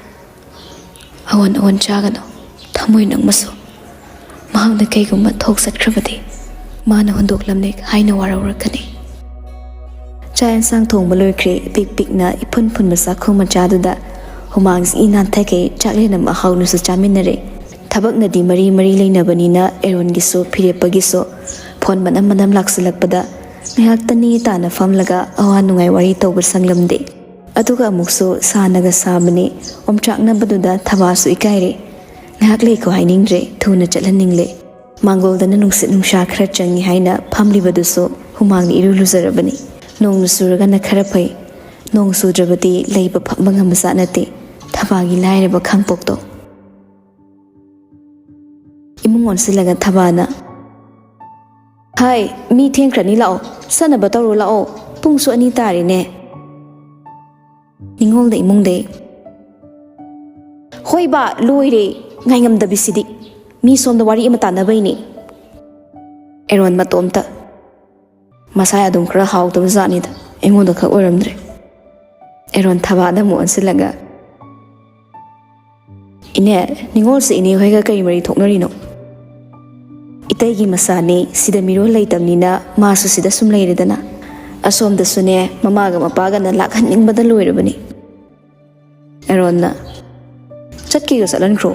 ꯑꯋꯣꯟ ꯑꯋꯣꯟ ꯆꯥꯒꯅꯨ, ꯊꯃꯣꯏ ꯅꯪꯃꯁꯨ꯫ ꯃꯍꯥꯛꯅ ꯀꯩꯒꯨꯝꯕ ꯊꯣꯛ ꯆꯠꯈ꯭ꯔꯕꯗꯤ ꯃꯥꯅ ꯍꯨꯟꯗꯣꯛꯂꯝꯂꯦ ꯍꯥꯏꯅ ꯋꯥꯔꯧꯔꯛꯀꯅꯤ꯫ ꯆꯥꯛ ꯌꯦꯟꯁꯥꯡ ꯊꯣꯡꯕ ꯂꯣꯏꯈ꯭ꯔꯦ꯫ ꯄꯤꯛ ꯄꯤꯛꯅ ꯏꯐꯨꯟ ꯐꯨꯟꯕ ꯆꯥꯛꯈꯨꯝ ꯃꯆꯥꯗꯨꯗ ꯍꯨꯃꯥꯡꯁꯤ ꯏ ꯅꯥꯟꯊꯈꯩ ꯆꯥꯛꯂꯦꯟ ꯑꯃ ꯍꯥꯎꯅꯁꯨ ꯆꯥꯃꯤꯟꯅꯔꯦ꯫ ꯊꯕꯛꯅꯗꯤ ꯃꯔꯤ ꯃꯔꯤ ꯂꯩꯅꯕꯅꯤꯅ ꯑꯦꯔꯣꯟꯒꯤꯁꯨ ꯐꯤꯔꯦꯞꯄꯒꯤꯁꯨ ꯐꯣꯟ ꯃꯅꯝ ꯃꯅꯝ ꯂꯥꯛꯁꯤꯜꯂꯛꯄꯗ ꯉꯥꯏꯍꯥꯛꯇꯅꯤ ꯇꯥꯅ ꯐꯝꯂꯒ ꯑꯋꯥ ꯅꯨꯡꯉꯥꯏ ꯋꯥꯔꯤ ꯇꯧꯕ ꯁꯪꯂꯝꯗꯦ꯫ ꯑꯗꯨꯒ ꯑꯃꯨꯛꯁꯨ ꯁꯥꯅꯒ ꯁꯥꯕꯅꯤ, ꯑꯣꯝꯆꯥꯛꯅꯕꯗꯨꯗ ꯊꯕꯥꯁꯨ ꯏꯀꯥꯏꯔꯦ꯫ ꯉꯥꯏꯍꯥꯛ ꯂꯩꯀꯣ ꯍꯥꯏꯅꯤꯡꯗ꯭ꯔꯦ, ꯊꯨꯅ ꯆꯠꯍꯟꯅꯤꯡꯂꯦ꯫ ꯃꯥꯡꯒꯣꯜꯗꯅ ꯅꯨꯡꯁꯤꯠ ꯅꯨꯡꯁꯥ ꯈꯔ ꯆꯪꯉꯤ ꯍꯥꯏꯅ ꯐꯝꯂꯤꯕꯗꯨꯁꯨ ꯍꯨꯃꯥꯡꯅ ꯏꯔꯨ ꯂꯨꯖꯔꯕꯅꯤ꯫ ꯅꯣꯡꯅ ꯆꯨꯔꯒꯅ ꯈꯔ ꯐꯩ, ꯅꯣꯡ ꯆꯨꯗ꯭ꯔꯕꯗꯤ ꯂꯩꯕ ꯐꯝꯕ ꯉꯝꯕ ꯖꯥꯠ ꯅꯠꯇꯦ꯫ ꯊꯕꯥꯒꯤ ꯂꯥꯏꯔꯕ ꯈꯥꯡꯄꯣꯛꯇꯣ꯫ ꯏꯃꯨꯡ ꯑꯣꯟꯁꯤꯜꯂꯒ ꯊꯕꯥꯅ, "ꯍꯥꯏ, ꯃꯤ ꯊꯦꯡꯈ꯭ꯔꯅꯤ, ꯂꯥꯛꯑꯣ, ꯆꯠꯅꯕ ꯇꯧꯔꯣ, ꯂꯥꯛꯑꯣ, ꯄꯨꯡꯁꯨ ꯑꯅꯤ ꯇꯥꯔꯦꯅꯦ꯫" ꯅꯤꯉꯣꯜꯗ ꯏꯃꯨꯡꯗꯩ, "ꯍꯣꯏ ꯕꯥ, ꯂꯣꯏꯔꯦ, ꯉꯥꯏꯉꯝꯗꯕꯤꯁꯤꯗꯤ꯫ ꯃꯤ ꯁꯣꯝꯗ ꯋꯥꯔꯤ ꯑꯃ ꯇꯥꯟꯅꯕꯩꯅꯦ꯫" ꯑꯦꯔꯣꯟ ꯃꯇꯣꯝꯇ, "ꯃꯁꯥꯏ ꯑꯗꯨꯝ ꯈꯔ ꯍꯥꯎꯗꯕ ꯖꯥꯠꯅꯤꯗ, ꯑꯩꯉꯣꯟꯗ ꯈꯛ ꯑꯣꯏꯔꯝꯗ꯭ꯔꯦ꯫" ꯑꯦꯔꯣꯟ ꯊꯕꯥꯗ ꯑꯃꯨꯛ ꯑꯣꯟꯁꯤꯜꯂꯒ, "ꯏꯅꯦ, ꯅꯤꯉꯣꯜꯁꯦ ꯏꯅꯦ ꯍꯣꯏꯒ ꯀꯔꯤ ꯃꯔꯤ ꯊꯣꯛꯅꯔꯤꯅꯣ? ꯏꯇꯩꯒꯤ ꯃꯆꯥꯅꯤ, ꯁꯤꯗ ꯃꯤꯔꯣꯜ ꯂꯩꯇꯕꯅꯤꯅ ꯃꯥꯁꯨ ꯁꯤꯗ ꯁꯨꯝ ꯂꯩꯔꯦꯗꯅ꯫ ꯑꯁꯣꯝꯗꯁꯨꯅꯦ, ꯃꯃꯥꯒ ꯃꯄꯥꯒꯅ ꯂꯥꯛꯍꯟꯅꯤꯡꯕꯗ ꯂꯣꯏꯔꯕꯅꯤ꯫" ꯑꯦꯔꯣꯟꯅ, "ꯆꯠꯀꯦꯒ ꯆꯠꯍꯟꯈ꯭ꯔꯣ꯫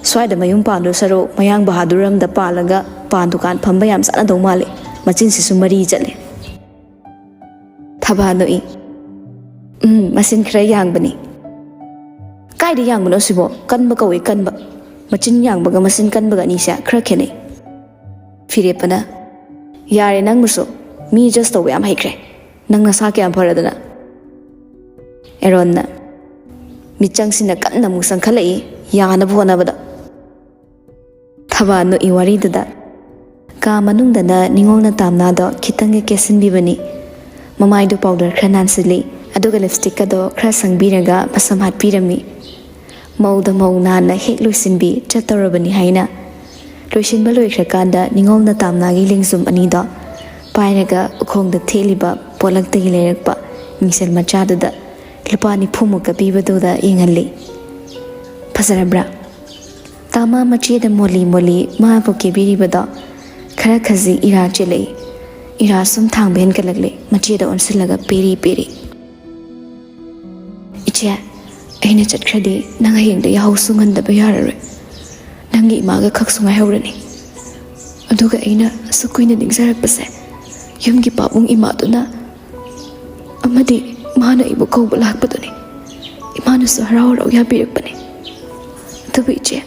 ꯁ꯭ꯋꯥꯏꯗ ꯃꯌꯨꯝ ꯄꯥꯟꯗꯣ ꯁꯔꯨꯛ ꯃꯌꯥꯡ ꯕꯍꯥꯗꯨꯔ ꯑꯃꯗ ꯄꯥꯜꯂꯒ ꯄꯥꯟ ꯗꯨꯀꯥꯟ ꯐꯝꯕ ꯌꯥꯝ ꯆꯥꯟꯅꯗꯧ ꯃꯥꯜꯂꯦ꯫ ꯃꯆꯤꯟꯁꯤꯁꯨ ꯃꯔꯤ ꯆꯠꯂꯦ꯫" ꯊꯕꯥ ꯅꯣꯛꯏ꯫ "ꯎꯝ, ꯃꯆꯤꯟ ꯈꯔ ꯌꯥꯡꯕꯅꯤ꯫" "ꯀꯥꯏꯗ ꯌꯥꯡꯕꯅꯣ ꯁꯤꯕꯣ? ꯀꯟꯕ ꯀꯧꯏ, ꯀꯟꯕ꯫ ꯃꯆꯤꯟ ꯌꯥꯡꯕꯒ ꯃꯆꯤꯟ ꯀꯟꯕꯒ ꯑꯅꯤꯁꯦ ꯈꯔ ꯈꯦꯠꯅꯩ꯫" ꯐꯤꯔꯦꯞꯄꯅ, "ꯌꯥꯔꯦ ꯅꯪꯕꯨꯁꯨ, ꯃꯤ ꯖꯁ ꯇꯧꯕ ꯌꯥꯝ ꯍꯩꯈ꯭ꯔꯦ꯫ ꯅꯪ ꯅꯁꯥ ꯀꯌꯥꯝ ꯐꯔꯗꯅ?" ꯑꯦꯔꯣꯟꯅ, ꯃꯤꯠꯆꯪꯁꯤꯅ ꯀꯟꯅ ꯑꯃꯨꯛ ꯆꯪꯈꯠꯂꯛꯏ, ꯌꯥꯅꯕ ꯍꯣꯠꯅꯕꯗ꯫ ꯊꯕꯥ ꯅꯣꯛꯏ ꯋꯥꯔꯤꯗꯨꯗ꯫ ꯀꯥ ꯃꯅꯨꯡꯗꯅ ꯅꯤꯉꯣꯜꯅ ꯇꯥꯝꯅꯥꯗꯣ ꯈꯤꯇꯪꯒ ꯀꯦꯁꯤꯟꯕꯤꯕꯅꯤ꯫ ꯃꯃꯥꯏꯗꯣ ꯄꯥꯎꯗꯔ ꯈꯔ ꯅꯥꯟꯁꯤꯜꯂꯤ, ꯑꯗꯨꯒ ꯂꯤꯞꯁꯇꯤꯛꯀꯗꯣ ꯈꯔ ꯁꯪꯕꯤꯔꯒ ꯃꯁꯝ ꯍꯥꯠꯄꯤꯔꯝꯃꯤ꯫ ꯃꯧꯗ ꯃꯧ ꯅꯥꯟꯅ ꯍꯦꯛ ꯂꯣꯏꯁꯤꯟꯕꯤ ꯆꯠꯇꯧꯔꯕꯅꯤ ꯍꯥꯏꯅ꯫ ꯂꯣꯏꯁꯤꯟꯕ ꯂꯣꯏꯈ꯭ꯔꯀꯥꯟꯗ ꯅꯤꯉꯣꯜꯅ ꯇꯥꯝꯅꯥꯒꯤ ꯂꯦꯡꯖꯨꯝ ꯑꯅꯤꯗꯣ ꯄꯥꯏꯔꯒ ꯎꯈꯣꯡꯗ ꯊꯦꯠꯂꯤꯕ ꯄꯣꯂꯛꯇꯒꯤ ꯂꯩꯔꯛꯄ ꯃꯤꯡꯁꯦꯜ ꯃꯆꯥꯗꯨꯗ ꯂꯨꯄꯥ ꯅꯤꯐꯨꯃꯨꯛꯀ ꯄꯤꯕꯗꯨꯗ ꯌꯦꯡꯍꯜꯂꯤ꯫ "ꯐꯖꯔꯕ꯭ꯔꯥ?" ꯇꯥꯃꯥ ꯃꯆꯦꯗ ꯃꯣꯂꯤ ꯃꯣꯂꯤ ꯃꯥꯕꯨ ꯀꯦꯕꯤꯔꯤꯕꯗꯣ ꯈꯔ ꯈꯖꯤꯛ ꯏꯔꯥ ꯆꯦꯜꯂꯛꯏ꯫ ꯏꯔꯥ ꯁꯨꯝ ꯊꯥꯡꯕ ꯍꯦꯟꯒꯠꯂꯛꯂꯦ, ꯃꯆꯦꯗ ꯑꯣꯟꯁꯤꯜꯂꯒ ꯄꯦꯔꯤ ꯄꯦꯔꯤ꯫ "ꯏꯆꯦ, ꯑꯩꯅ ꯆꯠꯈ꯭ꯔꯗꯤ ꯅꯪ ꯍꯌꯦꯡꯗ ꯌꯥꯍꯧꯁꯨ ꯉꯟꯗꯕ ꯌꯥꯔꯔꯣꯏ꯫ ꯅꯪꯒꯤ ꯏꯃꯥꯒ ꯈꯛꯁꯨ ꯉꯥꯏꯍꯧꯔꯅꯤ꯫ ꯑꯗꯨꯒ ꯑꯩꯅ ꯑꯁꯨꯛ ꯀꯨꯏꯅ ꯅꯤꯡꯖꯔꯛꯄꯁꯦ ꯌꯨꯝꯒꯤ ꯄꯥꯕꯨꯡ ꯏꯃꯥꯗꯨꯅ ꯑꯃꯗꯤ ꯃꯥꯅ ꯑꯩꯕꯨ ꯀꯧꯕ ꯂꯥꯛꯄꯗꯨꯅꯤ꯫ ꯏꯃꯥꯅꯁꯨ ꯍꯔꯥꯎ ꯍꯔꯥꯎ ꯌꯥꯕꯤꯔꯛꯄꯅꯤ꯫ ꯑꯗꯨꯕꯨ ꯏꯆꯦ,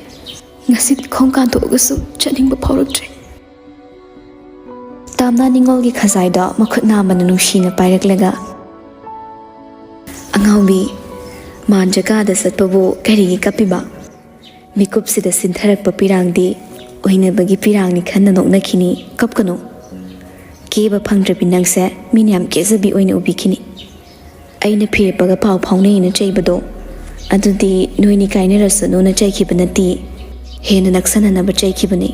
ꯉꯁꯤꯗꯤ ꯈꯣꯡ ꯀꯥꯟꯊꯣꯛꯑꯒꯁꯨ ꯆꯠꯅꯤꯡꯕ ꯐꯥꯎꯔꯛꯇ꯭ꯔꯦ꯫" ꯇꯥꯝꯅ ꯅꯤꯡꯉꯣꯜꯒꯤ ꯈꯖꯥꯏꯗꯣ ꯃꯈꯨꯠ ꯅꯥꯝꯃꯅ ꯅꯨꯡꯁꯤꯅ ꯄꯥꯏꯔꯛꯂꯒ, "ꯑꯉꯥꯎꯕꯤ, ꯃꯥꯟ ꯖꯒꯥꯗ ꯆꯠꯄꯕꯨ ꯀꯔꯤꯒꯤ ꯀꯞꯄꯤꯕ? ꯃꯤꯀꯨꯞꯁꯤꯗ ꯁꯤꯟꯊꯔꯛꯄ ꯄꯤꯔꯥꯡꯗꯤ ꯑꯣꯏꯅꯕꯒꯤ ꯄꯤꯔꯥꯡꯅꯤ ꯈꯟꯅ ꯅꯣꯛꯅꯈꯤꯅꯤ꯫ ꯀꯞꯀꯅꯨ꯫ ꯀꯦꯕ ꯐꯪꯗ꯭ꯔꯕꯤ ꯅꯪꯁꯦ ꯃꯤꯅ ꯌꯥꯝ ꯀꯦꯖꯕꯤ ꯑꯣꯏꯅ ꯎꯕꯤꯈꯤꯅꯤ꯫ ꯑꯩꯅ ꯐꯤꯔꯦꯞꯄꯒ ꯄꯥꯎ ꯐꯥꯎꯅꯩꯅ ꯆꯩꯕꯗꯣ, ꯑꯗꯨꯗꯤ ꯅꯣꯏꯅꯤ ꯀꯥꯏꯅꯔꯁꯅꯨꯅ ꯆꯩꯈꯤꯕ ꯅꯠꯇꯦ, ꯍꯦꯟꯅ ꯅꯛꯁꯟꯅꯅꯕ ꯆꯩꯈꯤꯕꯅꯤ꯫"